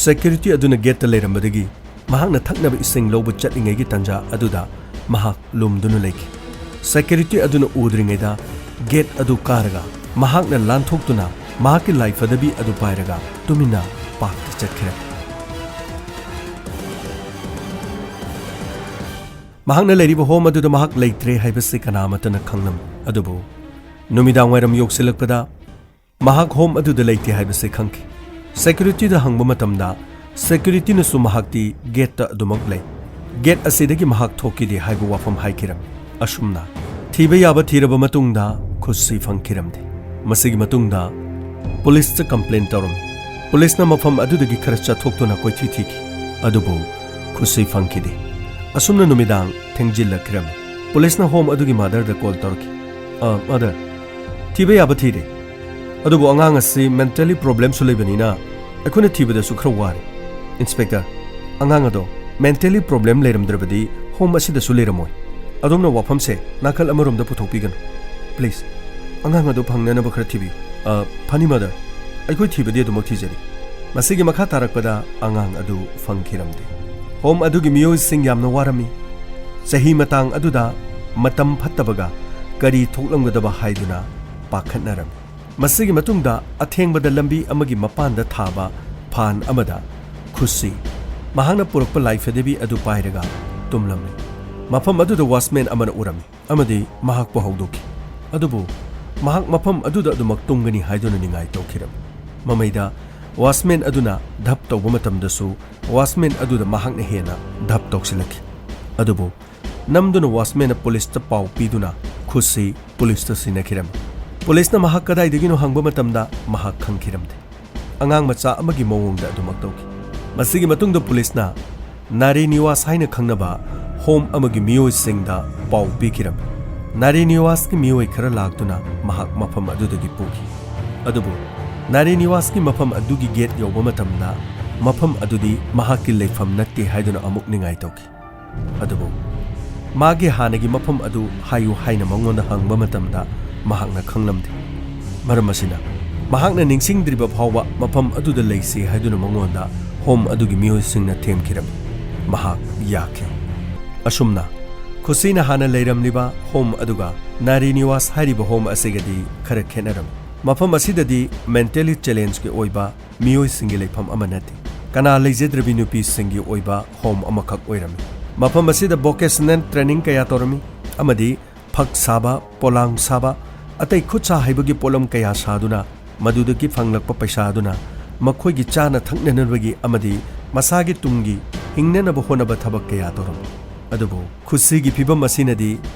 ꯁꯦꯀ꯭ꯌꯨꯔꯤꯇꯤ ꯑꯗꯨꯅ ꯒꯦꯠꯇ ꯂꯩꯔꯝꯕꯗꯒꯤ ꯃꯍꯥꯛꯅ ꯊꯛꯅꯕ ꯏꯁꯤꯡ ꯂꯧꯕ ꯆꯠꯂꯤꯉꯩꯒꯤ ꯇꯥꯟꯖꯥ ꯑꯗꯨꯗ ꯃꯍꯥꯛ ꯂꯨꯝꯗꯨꯅ ꯂꯩꯈꯤ꯫ ꯁꯦꯀ꯭ꯌꯨꯔꯤꯇꯤ ꯑꯗꯨꯅ ꯎꯗ꯭ꯔꯤꯉꯩꯗ ꯒꯦꯠ ꯑꯗꯨ ꯀꯥꯔꯒ ꯃꯍꯥꯛꯅ ꯂꯥꯟꯊꯣꯛꯇꯨꯅ ꯃꯍꯥꯛꯀꯤ ꯂꯥꯏꯐꯗꯕꯤ ꯑꯗꯨ ꯄꯥꯏꯔꯒ ꯇꯨꯃꯤꯟꯅ ꯄꯥꯔꯛꯇ ꯆꯠꯈꯤꯔꯝꯃꯤ꯫ ꯃꯍꯥꯛꯅ ꯂꯩꯔꯤꯕ ꯍꯣꯝ ꯑꯗꯨꯗ ꯃꯍꯥꯛ ꯂꯩꯇ꯭ꯔꯦ ꯍꯥꯏꯕꯁꯤ ꯀꯅꯥ ꯑꯃꯠꯇꯅ ꯈꯪꯂꯝꯃꯤ꯫ ꯑꯗꯨꯕꯨ ꯅꯨꯃꯤꯗꯥꯡ ꯋꯥꯏꯔꯝ ꯌꯧꯁꯤꯜꯂꯛꯄꯗ ꯃꯍꯥꯛ ꯍꯣꯝ ꯑꯗꯨꯗ ꯂꯩꯇꯦ ꯍꯥꯏꯕꯁꯤ ꯈꯪꯈꯤ꯫ ꯁꯦꯀ꯭ꯌꯨꯔꯤꯇꯤꯗ ꯍꯪꯕ ꯃꯇꯝꯗ ꯁꯦꯀ꯭ꯌꯨꯔꯤꯇꯤꯅꯁꯨ ꯃꯍꯥꯛꯇꯤ ꯒꯦꯠꯇ ꯑꯗꯨꯃꯛ ꯂꯩ, ꯒꯦꯠ ꯑꯁꯤꯗꯒꯤ ꯃꯍꯥꯛ ꯊꯣꯛꯈꯤꯗꯦ ꯍꯥꯏꯕ ꯋꯥꯐꯝ ꯍꯥꯏꯈꯤꯔꯝꯃꯤ꯫ ꯑꯁꯨꯝꯅ ꯊꯤꯕ ꯌꯥꯕ ꯊꯤꯔꯕ ꯃꯇꯨꯡꯗ ꯈꯨꯁꯤ ꯐꯪꯈꯤꯔꯝꯗꯦ꯫ ꯃꯁꯤꯒꯤ ꯃꯇꯨꯡꯗ ꯄꯨꯂꯤꯁꯇ ꯀꯝꯄ꯭ꯂꯦꯟ ꯇꯧꯔꯝꯃꯤ꯫ ꯄꯨꯂꯤꯁꯅ ꯃꯐꯝ ꯑꯗꯨꯗꯒꯤ ꯈꯔ ꯆꯠꯊꯣꯛꯇꯨꯅ ꯀꯣꯏꯊꯤ ꯊꯤꯈꯤ, ꯑꯗꯨꯕꯨ ꯈꯨꯁꯤ ꯐꯪꯈꯤꯗꯦ꯫ ꯑꯁꯨꯝꯅ ꯅꯨꯃꯤꯗꯥꯡ ꯊꯦꯡꯖꯤꯜꯂꯛꯈꯤꯔꯝꯃꯤ꯫ ꯄꯨꯂꯤꯁꯅ ꯍꯣꯝ ꯑꯗꯨꯒꯤ ꯃꯥꯗꯔꯗ ꯀꯣꯜ ꯇꯧꯔꯛꯈꯤ꯫ "ꯑ, ꯃꯥꯗꯔ, ꯊꯤꯕ ꯌꯥꯕ ꯊꯤꯔꯦ, ꯑꯗꯨꯕꯨ ꯑꯉꯥꯡ ꯑꯁꯤ ꯃꯦꯟꯇꯦꯜꯂꯤ ꯄ꯭ꯔꯣꯕ꯭ꯂꯦꯝꯁꯨ ꯂꯩꯕꯅꯤꯅ ꯑꯩꯈꯣꯏꯅ ꯊꯤꯕꯗꯁꯨ ꯈꯔ ꯋꯥꯔꯦ꯫ ꯏꯟꯁꯄꯦꯛꯇꯔ, ꯑꯉꯥꯡ ꯑꯗꯣ ꯃꯦꯟꯇꯦꯜꯂꯤ ꯄ꯭ꯔꯣꯕ꯭ꯂꯦꯝ ꯂꯩꯔꯝꯗ꯭ꯔꯕꯗꯤ ꯍꯣꯝ ꯑꯁꯤꯗꯁꯨ ꯂꯩꯔꯝꯃꯣꯏ꯫ ꯑꯗꯣꯝꯅ ꯋꯥꯐꯝꯁꯦ ꯅꯥꯀꯜ ꯑꯃꯔꯣꯝꯗ ꯄꯨꯊꯣꯛꯄꯤꯒꯅꯨ꯫ ꯄ꯭ꯂꯤꯖ, ꯑꯉꯥꯡ ꯑꯗꯣ ꯐꯪꯅꯅꯕ ꯈꯔ ꯊꯤꯕꯤꯌꯨ꯫" "ꯑ, ꯐꯅꯤ ꯃꯥꯗꯔ, ꯑꯩꯈꯣꯏ ꯊꯤꯕꯗꯤ ꯑꯗꯨꯃꯛ ꯊꯤꯖꯔꯤ꯫ ꯃꯁꯤꯒꯤ ꯃꯈꯥ ꯇꯥꯔꯛꯄꯗ ꯑꯉꯥꯡ ꯑꯗꯨ ꯐꯪꯈꯤꯔꯝꯗꯦ꯫ ꯍꯣꯝ ꯑꯗꯨꯒꯤ ꯃꯤꯑꯣꯏꯁꯤꯡ ꯌꯥꯝꯅ ꯋꯥꯔꯝꯃꯤ꯫ ꯆꯍꯤ ꯃꯇꯥꯡ ꯑꯗꯨꯗ ꯃꯇꯝ ꯐꯠꯇꯕꯒ ꯀꯔꯤ ꯊꯣꯛꯂꯝꯒꯗꯕ ꯍꯥꯏꯗꯨꯅ ꯄꯥꯈꯠꯅꯔꯝꯃꯤ꯫ ꯃꯁꯤꯒꯤ ꯃꯇꯨꯡꯗ ꯑꯊꯦꯡꯕꯗ ꯂꯝꯕꯤ ꯑꯃꯒꯤ ꯃꯄꯥꯟꯗ ꯊꯥꯕ ꯐꯥꯟ ꯑꯃꯗ ꯈꯨꯁꯤ ꯃꯍꯥꯛꯅ ꯄꯨꯔꯛꯄ ꯂꯥꯏꯐꯗꯦꯕꯤ ꯑꯗꯨ ꯄꯥꯏꯔꯒ ꯇꯨꯝꯂꯝꯃꯤ꯫ ꯃꯐꯝ ꯑꯗꯨꯗ ꯋꯥꯆꯃꯦꯟ ꯑꯃꯅ ꯎꯔꯝꯃꯤ ꯑꯃꯗꯤ ꯃꯍꯥꯛꯄꯨ ꯍꯧꯗꯣꯛꯈꯤ꯫ ꯑꯗꯨꯕꯨ ꯃꯍꯥꯛ ꯃꯐꯝ ꯑꯗꯨꯗ ꯑꯗꯨꯃꯛ ꯇꯨꯝꯒꯅꯤ ꯍꯥꯏꯗꯨꯅ ꯅꯤꯡꯉꯥꯏ ꯇꯧꯈꯤꯔꯝꯃꯤ꯫ ꯃꯃꯩꯗ ꯋꯥꯆꯃꯦꯟ ꯑꯗꯨꯅ ꯙꯞ ꯇꯧꯕ ꯃꯇꯝꯗꯁꯨ ꯋꯥꯆꯃꯦꯟ ꯑꯗꯨꯗ ꯃꯍꯥꯛꯅ ꯍꯦꯟꯅ ꯙꯞ ꯇꯧꯁꯤꯜꯂꯛꯈꯤ꯫ ꯑꯗꯨꯕꯨ ꯅꯝꯗꯨꯅ ꯋꯥꯆꯃꯦꯟꯅ ꯄꯨꯂꯤꯁꯇ ꯄꯥꯎ ꯄꯤꯗꯨꯅ ꯈꯨꯁꯤ ꯄꯨꯂꯤꯁꯇ ꯁꯤꯟꯅꯈꯤꯔꯝꯃꯤ꯫ ꯄꯨꯂꯤꯁꯅ ꯃꯍꯥꯛ ꯀꯗꯥꯏꯗꯒꯤꯅꯣ ꯍꯪꯕ ꯃꯇꯝꯗ ꯃꯍꯥꯛ ꯈꯪꯈꯤꯔꯝꯗꯦ꯫ ꯑꯉꯥꯡ ꯃꯆꯥ ꯑꯃꯒꯤ ꯃꯑꯣꯡꯗ ꯑꯗꯨꯃꯛ ꯇꯧꯈꯤ꯫ ꯃꯁꯤꯒꯤ ꯃꯇꯨꯡꯗ ꯄꯨꯂꯤꯁꯅ ꯅꯥꯔꯤ ꯅꯤꯋꯥꯁ ꯍꯥꯏꯅ ꯈꯪꯅꯕ ꯍꯣꯝ ꯑꯃꯒꯤ ꯃꯤꯑꯣꯏꯁꯤꯡꯗ ꯄꯥꯎ ꯄꯤꯈꯤꯔꯝꯃꯤ꯫ ꯅꯥꯔꯤ ꯅꯤꯋꯥꯁꯀꯤ ꯃꯤꯑꯣꯏ ꯈꯔ ꯂꯥꯛꯇꯨꯅ ꯃꯍꯥꯛ ꯃꯐꯝ ꯑꯗꯨꯗꯒꯤ ꯄꯨꯈꯤ꯫ ꯑꯗꯨꯕꯨ ꯅꯥꯔꯤ ꯅꯤꯋꯥꯁꯀꯤ ꯃꯐꯝ ꯑꯗꯨꯒꯤ ꯒꯦꯠ ꯌꯧꯕ ꯃꯇꯝꯗ ꯃꯐꯝ ꯑꯗꯨꯗꯤ ꯃꯍꯥꯛꯀꯤ ꯂꯩꯐꯝ ꯅꯠꯇꯦ ꯍꯥꯏꯗꯨꯅ ꯑꯃꯨꯛ ꯅꯤꯡꯉꯥꯏ ꯇꯧꯈꯤ꯫ ꯑꯗꯨꯕꯨ ꯃꯥꯒꯤ ꯍꯥꯟꯅꯒꯤ ꯃꯐꯝ ꯑꯗꯨ ꯍꯥꯏꯌꯨ ꯍꯥꯏꯅ ꯃꯉꯣꯟꯗ ꯍꯪꯕ ꯃꯇꯝꯗ ꯃꯍꯥꯛꯅ ꯈꯪꯂꯝꯗꯦ꯫ ꯃꯔꯝ ꯑꯁꯤꯅ ꯃꯍꯥꯛꯅ ꯅꯤꯡꯁꯤꯡꯗ꯭ꯔꯤꯕ ꯐꯥꯎꯕ ꯃꯐꯝ ꯑꯗꯨꯗ ꯂꯩꯁꯤ ꯍꯥꯏꯗꯨꯅ ꯃꯉꯣꯟꯗ ꯍꯣꯝ ꯑꯗꯨꯒꯤ ꯃꯤꯑꯣꯏꯁꯤꯡꯅ ꯊꯦꯝꯈꯤꯔꯝꯃꯤ꯫ ꯃꯍꯥꯛ ꯌꯥꯈꯤ꯫ ꯑꯁꯨꯝꯅ ꯈꯨꯁꯤꯅ ꯍꯥꯟꯅ ꯂꯩꯔꯝꯂꯤꯕ ꯍꯣꯝ ꯑꯗꯨꯒ ꯅꯥꯔꯤ ꯅꯤꯋꯥꯁ ꯍꯥꯏꯔꯤꯕ ꯍꯣꯝ ꯑꯁꯤꯒꯗꯤ ꯈꯔ ꯈꯦꯠꯅꯔꯝꯃꯤ꯫ ꯃꯐꯝ ꯑꯁꯤꯗꯗꯤ ꯃꯦꯟꯇꯦꯂꯤ ꯆꯦꯂꯦꯟꯖꯀꯤ ꯑꯣꯏꯕ ꯃꯤꯑꯣꯏꯁꯤꯡꯒꯤ ꯂꯩꯐꯝ ꯑꯃ ꯅꯠꯇꯦ꯫ ꯀꯅꯥ ꯂꯩꯖꯗ꯭ꯔꯕꯤ ꯅꯨꯄꯤꯁꯤꯡꯒꯤ ꯑꯣꯏꯕ ꯍꯣꯝ ꯑꯃꯈꯛ ꯑꯣꯏꯔꯝꯃꯤ꯫ ꯃꯐꯝ ꯑꯁꯤꯗ ꯚꯣꯀꯦꯁꯅꯦꯜ ꯇ꯭ꯔꯦꯅꯤꯡ ꯀꯌꯥ ꯇꯧꯔꯝꯃꯤ ꯑꯃꯗꯤ ꯐꯛ ꯁꯥꯕ, ꯄꯣꯂꯥꯡ ꯁꯥꯕ, ꯑꯇꯩ ꯈꯨꯠꯁꯥ ꯍꯩꯕꯒꯤ ꯄꯣꯠꯂꯝ ꯀꯌꯥ ꯁꯥꯗꯨꯅ ꯃꯗꯨꯗꯒꯤ ꯐꯪꯂꯛꯄ ꯄꯩꯁꯥ ꯑꯗꯨꯅ ꯃꯈꯣꯏꯒꯤ ꯆꯥꯅ ꯊꯛꯅꯅꯕꯒꯤ ꯑꯃꯗꯤ ꯃꯁꯥꯒꯤ ꯇꯨꯡꯒꯤ ꯍꯤꯡꯅꯅꯕ ꯍꯣꯠꯅꯕ ꯊꯕꯛ ꯀꯌꯥ ꯇꯧꯔꯝꯃꯤ꯫ ꯑꯗꯨꯕꯨ ꯈꯨꯁꯤꯒꯤ ꯐꯤꯚꯝ ꯑꯁꯤꯅꯗꯤ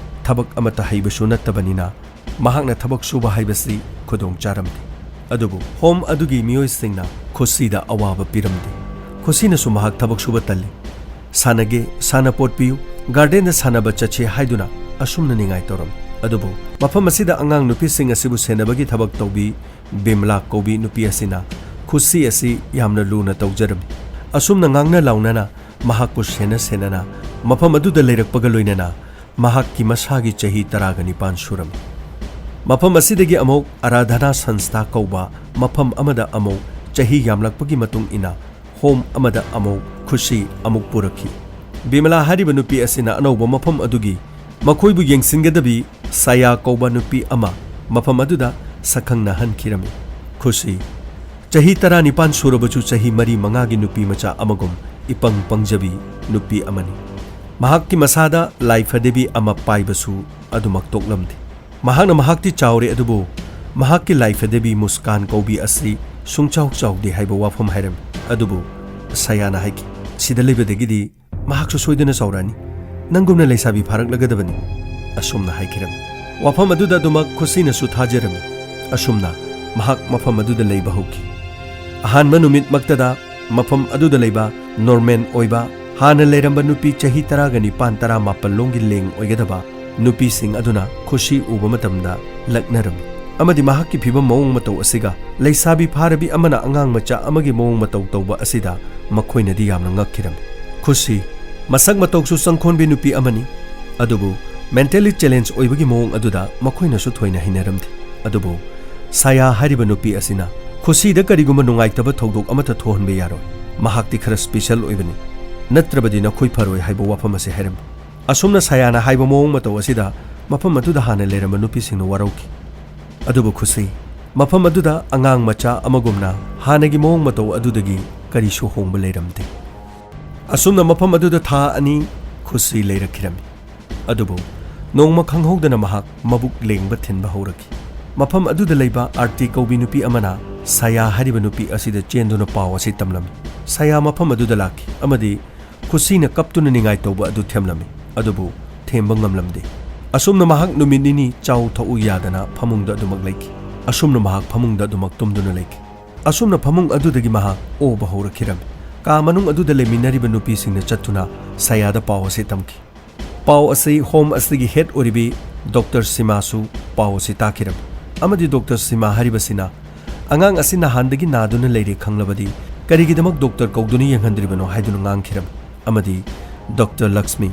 ꯊꯕꯛ ꯑꯃꯠꯇ ꯍꯩꯕꯁꯨ ꯅꯠꯇꯕꯅꯤꯅ ꯃꯍꯥꯛꯅ ꯊꯕꯛ ꯁꯨꯕ ꯍꯥꯏꯕꯁꯤ ꯈꯨꯗꯣꯡ ꯆꯥꯔꯝꯗꯦ꯫ ꯑꯗꯨꯕꯨ ꯍꯣꯝ ꯑꯗꯨꯒꯤ ꯃꯤꯑꯣꯏꯁꯤꯡꯅ ꯈꯨꯁꯤꯗ ꯑꯋꯥꯕ ꯄꯤꯔꯝꯗꯦ꯫ ꯈꯨꯁꯤꯅꯁꯨ ꯃꯍꯥꯛ ꯊꯕꯛ ꯁꯨꯕ ꯇꯜꯂꯤ꯫ ꯁꯥꯟꯅꯒꯦ, ꯁꯥꯟꯅꯄꯣꯠ ꯄꯤꯌꯨ, ꯒꯥꯔꯗꯦꯟꯗ ꯁꯥꯟꯅꯕ ꯆꯠꯁꯦ ꯍꯥꯏꯗꯨꯅ ꯑꯁꯨꯝꯅ ꯅꯤꯡꯉꯥꯏ ꯇꯧꯔꯝꯃꯤ꯫ ꯑꯗꯨꯕꯨ ꯃꯐꯝ ꯑꯁꯤꯗ ꯑꯉꯥꯡ ꯅꯨꯄꯤꯁꯤꯡ ꯑꯁꯤꯕꯨ ꯁꯦꯟꯅꯕꯒꯤ ꯊꯕꯛ ꯇꯧꯕꯤ ꯕꯤꯃꯂꯥ ꯀꯧꯕꯤ ꯅꯨꯄꯤ ꯑꯁꯤꯅ ꯈꯨꯁꯤ ꯑꯁꯤ ꯌꯥꯝꯅ ꯂꯨꯅ ꯇꯧꯖꯔꯝꯃꯤ꯫ ꯑꯁꯨꯝꯅ ꯉꯥꯡꯅ ꯂꯥꯎꯅꯅ ꯃꯍꯥꯛꯄꯨ ꯁꯦꯟꯅ ꯁꯦꯟꯅꯅ ꯃꯐꯝ ꯑꯗꯨꯗ ꯂꯩꯔꯛꯄꯒ ꯂꯣꯏꯅꯅ ꯃꯍꯥꯛꯀꯤ ꯃꯁꯥꯒꯤ ꯆꯍꯤ ꯇꯔꯥꯒ ꯅꯤꯄꯥꯟ ꯁꯨꯔꯝꯃꯤ꯫ ꯃꯐꯝ ꯑꯁꯤꯗꯒꯤ ꯑꯃꯨꯛ ꯑꯔꯥꯙꯅꯥ ꯁꯟꯁꯊꯥ ꯀꯧꯕ ꯃꯐꯝ ꯑꯃꯗ ꯑꯃꯨꯛ ꯆꯍꯤ ꯌꯥꯝꯂꯛꯄꯒꯤ ꯃꯇꯨꯡ ꯏꯟꯅ ꯍꯣꯝ ꯑꯃꯗ ꯑꯃꯨꯛ ꯈꯨꯁꯤ ꯑꯃꯨꯛ ꯄꯨꯔꯛꯈꯤ꯫ ꯕꯤꯃꯂꯥ ꯍꯥꯏꯔꯤꯕ ꯅꯨꯄꯤ ꯑꯁꯤꯅ ꯑꯅꯧꯕ ꯃꯐꯝ ꯑꯗꯨꯒꯤ ꯃꯈꯣꯏꯕꯨ ꯌꯦꯡꯁꯤꯟꯒꯗꯕꯤ ꯁꯥꯌꯥ ꯀꯧꯕ ꯅꯨꯄꯤ ꯑꯃ ꯃꯐꯝ ꯑꯗꯨꯗ ꯁꯛꯈꯪꯅꯍꯟꯈꯤꯔꯝꯃꯤ꯫ ꯈꯨꯁꯤ ꯆꯍꯤ ꯇꯔꯥꯅꯤꯄꯥꯟ ꯁꯨꯔꯕꯁꯨ ꯆꯍꯤ ꯃꯔꯤ ꯃꯉꯥꯒꯤ ꯅꯨꯄꯤ ꯃꯆꯥ ꯑꯃꯒꯨꯝ ꯏꯄꯪ ꯄꯪꯖꯕꯤ ꯅꯨꯄꯤ ꯑꯃꯅꯤ꯫ ꯃꯍꯥꯛꯀꯤ ꯃꯁꯥꯗ ꯂꯥꯏꯐꯗꯦꯕꯤ ꯑꯃ ꯄꯥꯏꯕꯁꯨ ꯑꯗꯨꯃꯛ ꯇꯣꯛꯂꯝꯗꯦ꯫ ꯃꯍꯥꯛꯅ ꯃꯍꯥꯛꯇꯤ ꯆꯥꯎꯔꯦ, ꯑꯗꯨꯕꯨ ꯃꯍꯥꯛꯀꯤ ꯂꯥꯏꯐꯗꯦꯕꯤ ꯃꯨꯁꯀꯥꯟ ꯀꯧꯕꯤ ꯑꯁꯤ ꯁꯨꯡꯆꯥꯎ ꯆꯥꯎꯗꯦ ꯍꯥꯏꯕ ꯋꯥꯐꯝ ꯍꯥꯏꯔꯝꯃꯤ꯫ ꯑꯗꯨꯕꯨ ꯁꯌꯥꯅ ꯍꯥꯏꯈꯤ, "ꯁꯤꯗ ꯂꯩꯕꯗꯒꯤꯗꯤ ꯃꯍꯥꯛꯁꯨ ꯁꯣꯏꯗꯅ ꯆꯥꯎꯔꯛꯑꯅꯤ꯫ ꯅꯪꯒꯨꯝꯅ ꯂꯩꯁꯥꯕꯤ ꯐꯥꯔꯛꯂꯒꯗꯕꯅꯤ," ꯑꯁꯨꯝꯅ ꯍꯥꯏꯈꯤꯔꯝꯃꯤ꯫ ꯋꯥꯐꯝ ꯑꯗꯨꯗ ꯑꯗꯨꯃꯛ ꯈꯨꯁꯤꯅꯁꯨ ꯊꯥꯖꯔꯝꯃꯤ꯫ ꯑꯁꯨꯝꯅ ꯃꯍꯥꯛ ꯃꯐꯝ ꯑꯗꯨꯗ ꯂꯩꯕ ꯍꯧꯈꯤ꯫ ꯑꯍꯥꯟꯕ ꯅꯨꯃꯤꯠꯃꯛꯇꯗ ꯃꯐꯝ ꯑꯗꯨꯗ ꯂꯩꯕ ꯅꯣꯔꯃꯦꯟ ꯑꯣꯏꯕ, ꯍꯥꯟꯅ ꯂꯩꯔꯝꯕ ꯅꯨꯄꯤ ꯆꯍꯤ ꯇꯔꯥꯒ ꯅꯤꯄꯥꯟ ꯇꯔꯥꯃꯥꯄꯜ ꯂꯣꯝꯒꯤ ꯂꯦꯡ ꯑꯣꯏꯒꯗꯕ ꯅꯨꯄꯤꯁꯤꯡ ꯑꯗꯨꯅ ꯈꯨꯁꯤ ꯎꯕ ꯃꯇꯝꯗ ꯂꯛꯅꯔꯝꯃꯤ ꯑꯃꯗꯤ ꯃꯍꯥꯛꯀꯤ ꯐꯤꯕꯝ ꯃꯑꯣꯡ ꯃꯇꯧ ꯑꯁꯤꯒ ꯂꯩꯁꯥꯕꯤ ꯐꯥꯔꯕꯤ ꯑꯃꯅ ꯑꯉꯥꯡ ꯃꯆꯥ ꯑꯃꯒꯤ ꯃꯑꯣꯡ ꯃꯇꯧ ꯇꯧꯕ ꯑꯁꯤꯗ ꯃꯈꯣꯏꯅꯗꯤ ꯌꯥꯝꯅ ꯉꯛꯈꯤꯔꯝꯃꯤ꯫ ꯈꯨꯁꯤ ꯃꯁꯛ ꯃꯇꯧꯁꯨ ꯆꯪꯈꯣꯟꯕꯤ ꯅꯨꯄꯤ ꯑꯃꯅꯤ, ꯑꯗꯨꯕꯨ ꯃꯦꯟꯇꯦꯂꯤ ꯆꯦꯂꯦꯟꯖ ꯑꯣꯏꯕꯒꯤ ꯃꯑꯣꯡ ꯑꯗꯨꯗ ꯃꯈꯣꯏꯅꯁꯨ ꯊꯣꯏꯅ ꯍꯩꯅꯔꯝꯗꯦ꯫ ꯑꯗꯨꯕꯨ ꯁꯥꯌꯥ ꯍꯥꯏꯔꯤꯕ ꯅꯨꯄꯤ ꯑꯁꯤꯅ ꯈꯨꯁꯤꯗ ꯀꯔꯤꯒꯨꯝꯕ ꯅꯨꯡꯉꯥꯏꯇꯕ ꯊꯧꯗꯣꯛ ꯑꯃꯠꯇ ꯊꯣꯛꯍꯟꯕ ꯌꯥꯔꯣꯏ, ꯃꯍꯥꯛꯇꯤ ꯈꯔ ꯁ꯭ꯄꯦꯁꯦꯜ ꯑꯣꯏꯕꯅꯤ, ꯅꯠꯇ꯭ꯔꯕꯗꯤ ꯅꯈꯣꯏ ꯐꯔꯣꯏ ꯍꯥꯏꯕ ꯋꯥꯐꯝ ꯑꯁꯤ ꯍꯥꯏꯔꯝꯃꯤ꯫ ꯑꯁꯨꯝꯅ ꯁꯥꯌꯥꯅ ꯍꯥꯏꯕ ꯃꯑꯣꯡ ꯃꯇꯧ ꯑꯁꯤꯗ ꯃꯐꯝ ꯑꯗꯨꯗ ꯍꯥꯟꯅ ꯂꯩꯔꯝꯕ ꯅꯨꯄꯤꯁꯤꯡꯅ ꯋꯥꯔꯧꯈꯤ꯫ ꯑꯗꯨꯕꯨ ꯈꯨꯁꯤ ꯃꯐꯝ ꯑꯗꯨꯗ ꯑꯉꯥꯡ ꯃꯆꯥ ꯑꯃꯒꯨꯝꯅ ꯍꯥꯟꯅꯒꯤ ꯃꯑꯣꯡ ꯃꯇꯧ ꯑꯗꯨꯗꯒꯤ ꯀꯔꯤꯁꯨ ꯍꯣꯡꯕ ꯂꯩꯔꯝꯗꯦ꯫ ꯑꯁꯨꯝꯅ ꯃꯐꯝ ꯑꯗꯨꯗ ꯊꯥ ꯑꯅꯤ ꯈꯨꯁꯤ ꯂꯩꯔꯛꯈꯤꯔꯝꯃꯤ꯫ ꯑꯗꯨꯕꯨ ꯅꯣꯡꯃ ꯈꯪꯍꯧꯗꯅ ꯃꯍꯥꯛ ꯃꯕꯨꯛ ꯂꯦꯡꯕ ꯊꯤꯟꯕ ꯍꯧꯔꯛꯈꯤ꯫ ꯃꯐꯝ ꯑꯗꯨꯗ ꯂꯩꯕ ꯑꯥꯔꯇꯤ ꯀꯧꯕꯤ ꯅꯨꯄꯤ ꯑꯃꯅ ꯁꯥꯌꯥ ꯍꯥꯏꯔꯤꯕ ꯅꯨꯄꯤ ꯑꯁꯤꯗ ꯆꯦꯟꯗꯨꯅ ꯄꯥꯎ ꯑꯁꯤ ꯇꯝꯂꯝꯃꯤ꯫ ꯁꯥꯌꯥ ꯃꯐꯝ ꯑꯗꯨꯗ ꯂꯥꯛꯈꯤ ꯑꯃꯗꯤ ꯈꯨꯁꯤꯅ ꯀꯞꯇꯨꯅ ꯅꯤꯡꯉꯥꯏ ꯇꯧꯕ ꯑꯗꯨ ꯊꯦꯝꯂꯝꯃꯤ, ꯑꯗꯨꯕꯨ ꯊꯦꯝꯕ ꯉꯝꯂꯝꯗꯦ꯫ ꯑꯁꯨꯝꯅ ꯃꯍꯥꯛ ꯅꯨꯃꯤꯠ ꯅꯤꯅꯤ ꯆꯥꯎ ꯊꯛꯎ ꯌꯥꯗꯅ ꯐꯃꯨꯡꯗ ꯑꯗꯨꯃꯛ ꯂꯩꯈꯤ꯫ ꯑꯁꯨꯝꯅ ꯃꯍꯥꯛ ꯐꯃꯨꯡꯗ ꯑꯗꯨꯃꯛ ꯇꯨꯝꯗꯨꯅ ꯂꯩꯈꯤ꯫ ꯑꯁꯨꯝꯅ ꯐꯃꯨꯡ ꯑꯗꯨꯗꯒꯤ ꯃꯍꯥꯛ ꯑꯣꯕ ꯍꯧꯔꯛꯈꯤꯔꯝꯃꯤ꯫ ꯀꯥ ꯃꯅꯨꯡ ꯑꯗꯨꯗ ꯂꯩꯃꯤꯟꯅꯔꯤꯕ ꯅꯨꯄꯤꯁꯤꯡꯅ ꯆꯠꯇꯨꯅ ꯁꯥꯌꯥꯗ ꯄꯥꯎ ꯑꯁꯤ ꯇꯝꯈꯤ꯫ ꯄꯥꯎ ꯑꯁꯤ ꯍꯣꯝ ꯑꯁꯤꯒꯤ ꯍꯦꯗ ꯑꯣꯏꯔꯤꯕꯤ ꯗꯣꯛꯇꯔ ꯁꯤꯃꯥꯁꯨ ꯄꯥꯎ ꯑꯁꯤ ꯇꯥꯈꯤꯔꯝꯃꯤ ꯑꯃꯗꯤ ꯗꯣꯛꯇꯔ ꯁꯤꯃꯥ ꯍꯥꯏꯔꯤꯕꯁꯤꯅ ꯑꯉꯥꯡ ꯑꯁꯤ ꯅꯍꯥꯟꯗꯒꯤ ꯅꯥꯗꯨꯅ ꯂꯩꯔꯦ ꯈꯪꯂꯕꯗꯤ ꯀꯔꯤꯒꯤꯗꯃꯛ ꯗꯣꯛꯇꯔ ꯀꯧꯗꯨꯅ ꯌꯦꯡꯍꯟꯗ꯭ꯔꯤꯕꯅꯣ ꯍꯥꯏꯗꯨꯅ ꯉꯥꯡꯈꯤꯔꯝꯃꯤ ꯑꯃꯗꯤ ꯗꯣꯛꯇꯔ ꯂꯛꯁꯃꯤ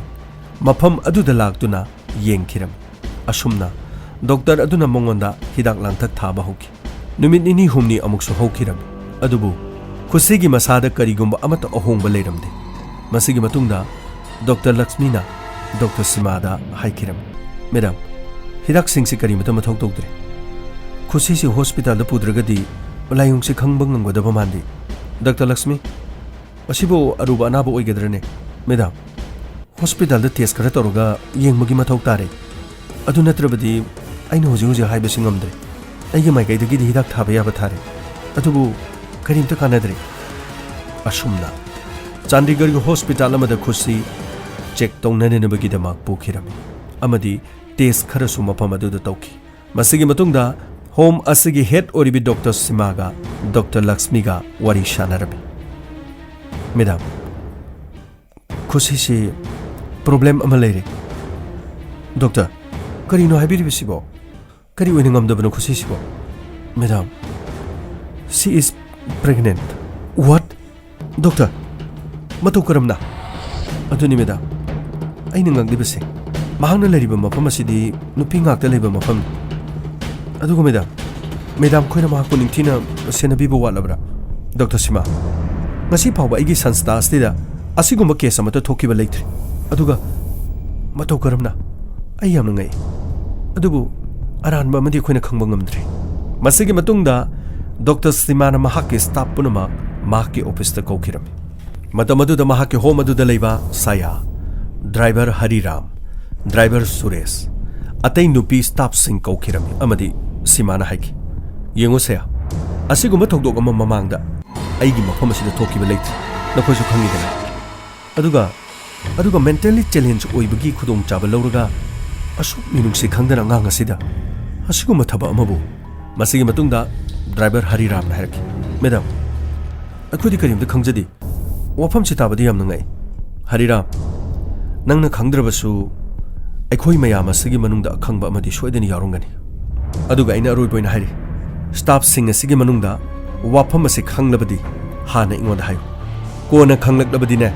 ꯃꯐꯝ ꯑꯗꯨꯗ ꯂꯥꯛꯇꯨꯅ ꯌꯦꯡꯈꯤꯔꯝꯃꯤ꯫ ꯑꯁꯨꯝꯅ ꯗꯣꯛꯇꯔ ꯑꯗꯨꯅ ꯃꯉꯣꯟꯗ ꯍꯤꯗꯥꯛ ꯂꯥꯡꯊꯛ ꯊꯥꯕ ꯍꯧꯈꯤ꯫ ꯅꯨꯃꯤꯠ ꯅꯤꯅꯤ ꯍꯨꯝꯅꯤ ꯑꯃꯨꯛꯁꯨ ꯍꯧꯈꯤꯔꯝꯃꯤ꯫ ꯑꯗꯨꯕꯨ ꯈꯨꯁꯤꯒꯤ ꯃꯁꯥꯗ ꯀꯔꯤꯒꯨꯝꯕ ꯑꯃꯠꯇ ꯑꯍꯣꯡꯕ ꯂꯩꯔꯝꯗꯦ꯫ ꯃꯁꯤꯒꯤ ꯃꯇꯨꯡꯗ ꯗꯣꯛꯇꯔ ꯂꯛꯁꯃꯤꯅ ꯗꯣꯛꯇꯔ ꯁꯤꯃꯥꯗ ꯍꯥꯏꯈꯤꯔꯝꯃꯤ, "ꯃꯦꯗꯥꯝ, ꯍꯤꯗꯥꯛꯁꯤꯡꯁꯤ ꯀꯔꯤꯃꯇ ꯃꯊꯧ ꯇꯧꯗ꯭ꯔꯦ꯫ ꯈꯨꯁꯤꯁꯤ ꯍꯣꯁꯄꯤꯇꯥꯜꯗ ꯄꯨꯗ꯭ꯔꯒꯗꯤ ꯂꯥꯏꯑꯣꯡꯁꯤ ꯈꯪꯕ ꯉꯝꯒꯗꯕ ꯃꯥꯟꯗꯦ꯫ ꯗꯣꯛꯇꯔ ꯂꯛꯁꯃꯤ, ꯑꯁꯤꯕꯨ ꯑꯔꯨꯕ ꯑꯅꯥꯕ ꯑꯣꯏꯒꯗ꯭ꯔꯅꯦ? ꯃꯦꯗꯥꯝ, ꯍꯣꯁꯄꯤꯇꯥꯜꯗ ꯇꯦꯁ ꯈꯔ ꯇꯧꯔꯒ ꯌꯦꯡꯕꯒꯤ ꯃꯊꯧ ꯇꯥꯔꯦ꯫ ꯑꯗꯨ ꯅꯠꯇ꯭ꯔꯕꯗꯤ ꯑꯩꯅ ꯍꯧꯖꯤꯛ ꯍꯧꯖꯤꯛ ꯍꯥꯏꯕꯁꯤ ꯉꯝꯗ꯭ꯔꯦ꯫ ꯑꯩꯒꯤ ꯃꯥꯏꯀꯩꯗꯒꯤꯗꯤ ꯍꯤꯗꯥꯛ ꯊꯥꯕ ꯌꯥꯕ ꯊꯥꯔꯦ, ꯑꯗꯨꯕꯨ ꯀꯔꯤꯝꯇ ꯀꯥꯟꯅꯗ꯭ꯔꯦ꯫" ꯑꯁꯨꯝꯅ ꯆꯥꯟꯗꯤꯒꯔꯒꯤ ꯍꯣꯁꯄꯤꯇꯥꯜ ꯑꯃꯗ ꯈꯨꯁꯤ ꯆꯦꯛ ꯇꯧꯅꯅꯕꯒꯤꯗꯃꯛ ꯄꯨꯈꯤꯔꯝꯃꯤ ꯑꯃꯗꯤ ꯇꯦꯁ ꯈꯔꯁꯨ ꯃꯐꯝ ꯑꯗꯨꯗ ꯇꯧꯈꯤ꯫ ꯃꯁꯤꯒꯤ ꯃꯇꯨꯡꯗ ꯍꯣꯝ ꯑꯁꯤꯒꯤ ꯍꯦꯗ ꯑꯣꯏꯔꯤꯕꯤ ꯗꯣꯛꯇꯔ ꯁꯤꯃꯥꯒ ꯗꯣꯛꯇꯔ ꯂꯛꯁꯃꯤꯒ ꯋꯥꯔꯤ ꯁꯥꯟꯅꯔꯝꯃꯤ꯫ "ꯃꯦꯗꯥꯝ, ꯈꯨꯁꯤꯁꯤ ꯄ꯭ꯔꯣꯕ꯭ꯂꯦꯝ ꯑꯃ ꯂꯩꯔꯦ꯫" "ꯗꯣꯛꯇꯔ, ꯀꯔꯤꯅꯣ ꯍꯥꯏꯕꯤꯔꯤꯕꯁꯤꯕꯣ? ꯀꯔꯤ ꯑꯣꯏꯅ ꯉꯝꯗꯕꯅꯣ ꯈꯨꯁꯤꯁꯤꯕꯣ?" "Madam, she is pregnant꯫" "What? Doctor, ꯃꯇꯧ ꯀꯔꯝꯅ?" "ꯑꯗꯨꯅꯤ ꯃꯦꯗꯥꯝ, ꯑꯩꯅ ꯉꯛꯂꯤꯕꯁꯦ꯫ ꯃꯍꯥꯛꯅ ꯂꯩꯔꯤꯕ ꯃꯐꯝ ꯑꯁꯤꯗꯤ ꯅꯨꯄꯤ ꯉꯥꯛꯇ ꯂꯩꯕ ꯃꯐꯝꯅꯤ꯫ ꯑꯗꯨꯒ ꯃꯦꯗꯥꯝ, ꯃꯦꯗꯥꯝ ꯈꯣꯏꯅ ꯃꯍꯥꯛꯄꯨ ꯅꯤꯡꯊꯤꯅ ꯁꯦꯟꯅꯕꯤꯕ ꯋꯥꯠꯂꯕ꯭ꯔꯥ? ꯗꯣꯛꯇꯔ ꯁꯤꯃꯥ, ꯉꯁꯤ ꯐꯥꯎꯕ ꯑꯩꯒꯤ ꯁꯪꯁꯊꯥ ꯑꯁꯤꯗ ꯑꯁꯤꯒꯨꯝꯕ ꯀꯦꯁ ꯑꯃꯠꯇ ꯊꯣꯛꯈꯤꯕ ꯂꯩꯇ꯭ꯔꯤ꯫ ꯑꯗꯨꯒ ꯃꯇꯧ ꯀꯔꯝꯅ? ꯑꯩ ꯌꯥꯝꯅ ꯉꯛꯏ꯫ ꯑꯗꯨꯕꯨ ꯑꯔꯥꯟꯕ ꯑꯃꯗꯤ ꯑꯩꯈꯣꯏꯅ ꯈꯪꯕ ꯉꯝꯗ꯭ꯔꯤ꯫" ꯃꯁꯤꯒꯤ ꯃꯇꯨꯡꯗ ꯗꯣꯛꯇꯔ ꯁꯤꯃꯥꯅ ꯃꯍꯥꯛꯀꯤ ꯁ꯭ꯇꯥꯐ ꯄꯨꯝꯅꯃꯛ ꯃꯍꯥꯛꯀꯤ ꯑꯣꯐꯤꯁꯇ ꯀꯧꯈꯤꯔꯝꯃꯤ꯫ ꯃꯇꯝ ꯑꯗꯨꯗ ꯃꯍꯥꯛꯀꯤ ꯍꯣꯝ ꯑꯗꯨꯗ ꯂꯩꯕ ꯁꯥꯌꯥ, ꯗ꯭ꯔꯥꯏꯚꯔ ꯍꯔꯤꯔꯥꯝ, ꯗ꯭ꯔꯥꯏꯚꯔ ꯁꯨꯔꯦꯁ, ꯑꯇꯩ ꯅꯨꯄꯤ ꯁ꯭ꯇꯥꯐꯁꯤꯡ ꯀꯧꯈꯤꯔꯝꯃꯤ ꯑꯃꯗꯤ ꯁꯤꯃꯥꯅ ꯍꯥꯏꯈꯤ, "ꯌꯦꯡꯉꯨ ꯁꯥꯌꯥ, ꯑꯁꯤꯒꯨꯝꯕ ꯊꯧꯗꯣꯛ ꯑꯃ ꯃꯃꯥꯡꯗ ꯑꯩꯒꯤ ꯃꯐꯝ ꯑꯁꯤꯗ ꯊꯣꯛꯈꯤꯕ ꯂꯩꯇ꯭ꯔꯤ, ꯅꯈꯣꯏꯁꯨ ꯈꯪꯉꯤꯗꯅ꯫ ꯑꯗꯨꯒ, ꯑꯗꯨꯒ ꯃꯦꯟꯇꯦꯜꯂꯤ ꯆꯦꯂꯦꯟꯖ ꯑꯣꯏꯕꯒꯤ ꯈꯨꯗꯣꯡꯆꯥꯕ ꯂꯧꯔꯒ ꯑꯁꯨꯛ ꯃꯤꯅꯨꯡꯁꯤ ꯈꯪꯗꯅ ꯑꯉꯥꯡ ꯑꯁꯤꯗ ꯑꯁꯤꯒꯨꯝꯕ ꯊꯕꯛ ꯑꯃꯕꯨ꯫" ꯃꯁꯤꯒꯤ ꯃꯇꯨꯡꯗ ꯗ꯭ꯔꯥꯏꯚꯔ ꯍꯔꯤꯔꯥꯝꯅ ꯍꯥꯏꯔꯛꯈꯤ, "ꯃꯦꯗꯥꯝ, ꯑꯩꯈꯣꯏꯗꯤ ꯀꯔꯤꯝꯇ ꯈꯪꯖꯗꯦ꯫ ꯋꯥꯐꯝꯁꯤ ꯇꯥꯕꯗꯤ ꯌꯥꯝꯅ ꯉꯛꯏ꯫ ꯍꯔꯤꯔꯥꯝ, ꯅꯪꯅ ꯈꯪꯗ꯭ꯔꯕꯁꯨ ꯑꯩꯈꯣꯏ ꯃꯌꯥꯝ ꯑꯁꯤꯒꯤ ꯃꯅꯨꯡꯗ ꯑꯈꯪꯕ ꯑꯃꯗꯤ ꯁꯣꯏꯗꯅ ꯌꯥꯎꯔꯝꯒꯅꯤ꯫ ꯑꯗꯨꯒ ꯑꯩꯅ ꯑꯔꯣꯏꯕ ꯑꯣꯏꯅ ꯍꯥꯏꯔꯤ, ꯁ꯭ꯇꯥꯐꯁꯤꯡ ꯑꯁꯤꯒꯤ ꯃꯅꯨꯡꯗ ꯋꯥꯐꯝ ꯑꯁꯤ ꯈꯪꯂꯕꯗꯤ ꯍꯥꯟꯅ ꯑꯩꯉꯣꯟꯗ ꯍꯥꯏꯌꯨ꯫ ꯀꯣꯟꯅ ꯈꯪꯂꯛꯂꯕꯗꯤꯅꯦ,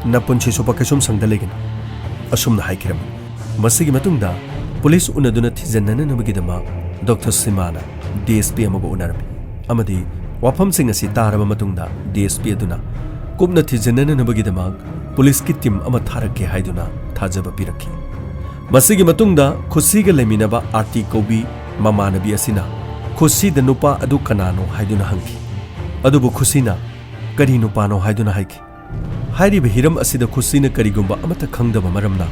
ꯅꯄꯨꯟꯁꯤ ꯁꯨꯞꯄ ꯀꯩꯁꯨꯝ ꯁꯪꯗ ꯂꯩꯒꯅꯤ꯫" ꯑꯁꯨꯝꯅ ꯍꯥꯏꯈꯤꯔꯝꯃꯤ꯫ ꯃꯁꯤꯒꯤ ꯃꯇꯨꯡꯗ police ꯎꯅꯗꯨꯅ ꯊꯤꯖꯤꯟꯅꯅꯕꯒꯤꯗꯃꯛ doctor ꯁꯤꯃꯥꯅ D S P ꯑꯃꯒ ꯎꯅꯔꯝꯃꯤ ꯑꯃꯗꯤ ꯋꯥꯐꯝꯁꯤꯡ ꯑꯁꯤ ꯇꯥꯔꯕ ꯃꯇꯨꯡꯗ ꯗꯤ ꯑꯦꯁ ꯄꯤ ꯑꯗꯨꯅ ꯀꯨꯞꯅ ꯊꯤꯖꯤꯟꯅꯅꯕꯒꯤꯗꯃꯛ ꯄꯨꯂꯤꯁꯀꯤ ꯇꯤꯝ ꯑꯃ ꯊꯥꯔꯛꯀꯦ ꯍꯥꯏꯗꯨꯅ ꯊꯥꯖꯕ ꯄꯤꯔꯛꯈꯤ꯫ ꯃꯁꯤꯒꯤ ꯃꯇꯨꯡꯗ ꯈꯨꯁꯤꯒ ꯂꯩꯃꯤꯟꯅꯕ ꯑꯥꯔꯇꯤ ꯀꯧꯕꯤ ꯃꯃꯥꯟꯅꯕꯤ ꯑꯁꯤꯅ ꯈꯨꯁꯤꯗ ꯅꯨꯄꯥ ꯑꯗꯨ ꯀꯅꯥꯅꯣ ꯍꯥꯏꯗꯨꯅ ꯍꯪꯈꯤ꯫ ꯑꯗꯨꯕꯨ ꯈꯨꯁꯤꯅ ꯀꯔꯤ ꯅꯨꯄꯥꯅꯣ ꯍꯥꯏꯗꯨꯅ ꯍꯥꯏꯈꯤ꯫ ꯍꯥꯏꯔꯤꯕ ꯍꯤꯔꯝ ꯑꯁꯤꯗ ꯈꯨꯁꯤꯅ ꯀꯔꯤꯒꯨꯝꯕ ꯑꯃꯠꯇ ꯈꯪꯗꯕ ꯃꯔꯝꯅ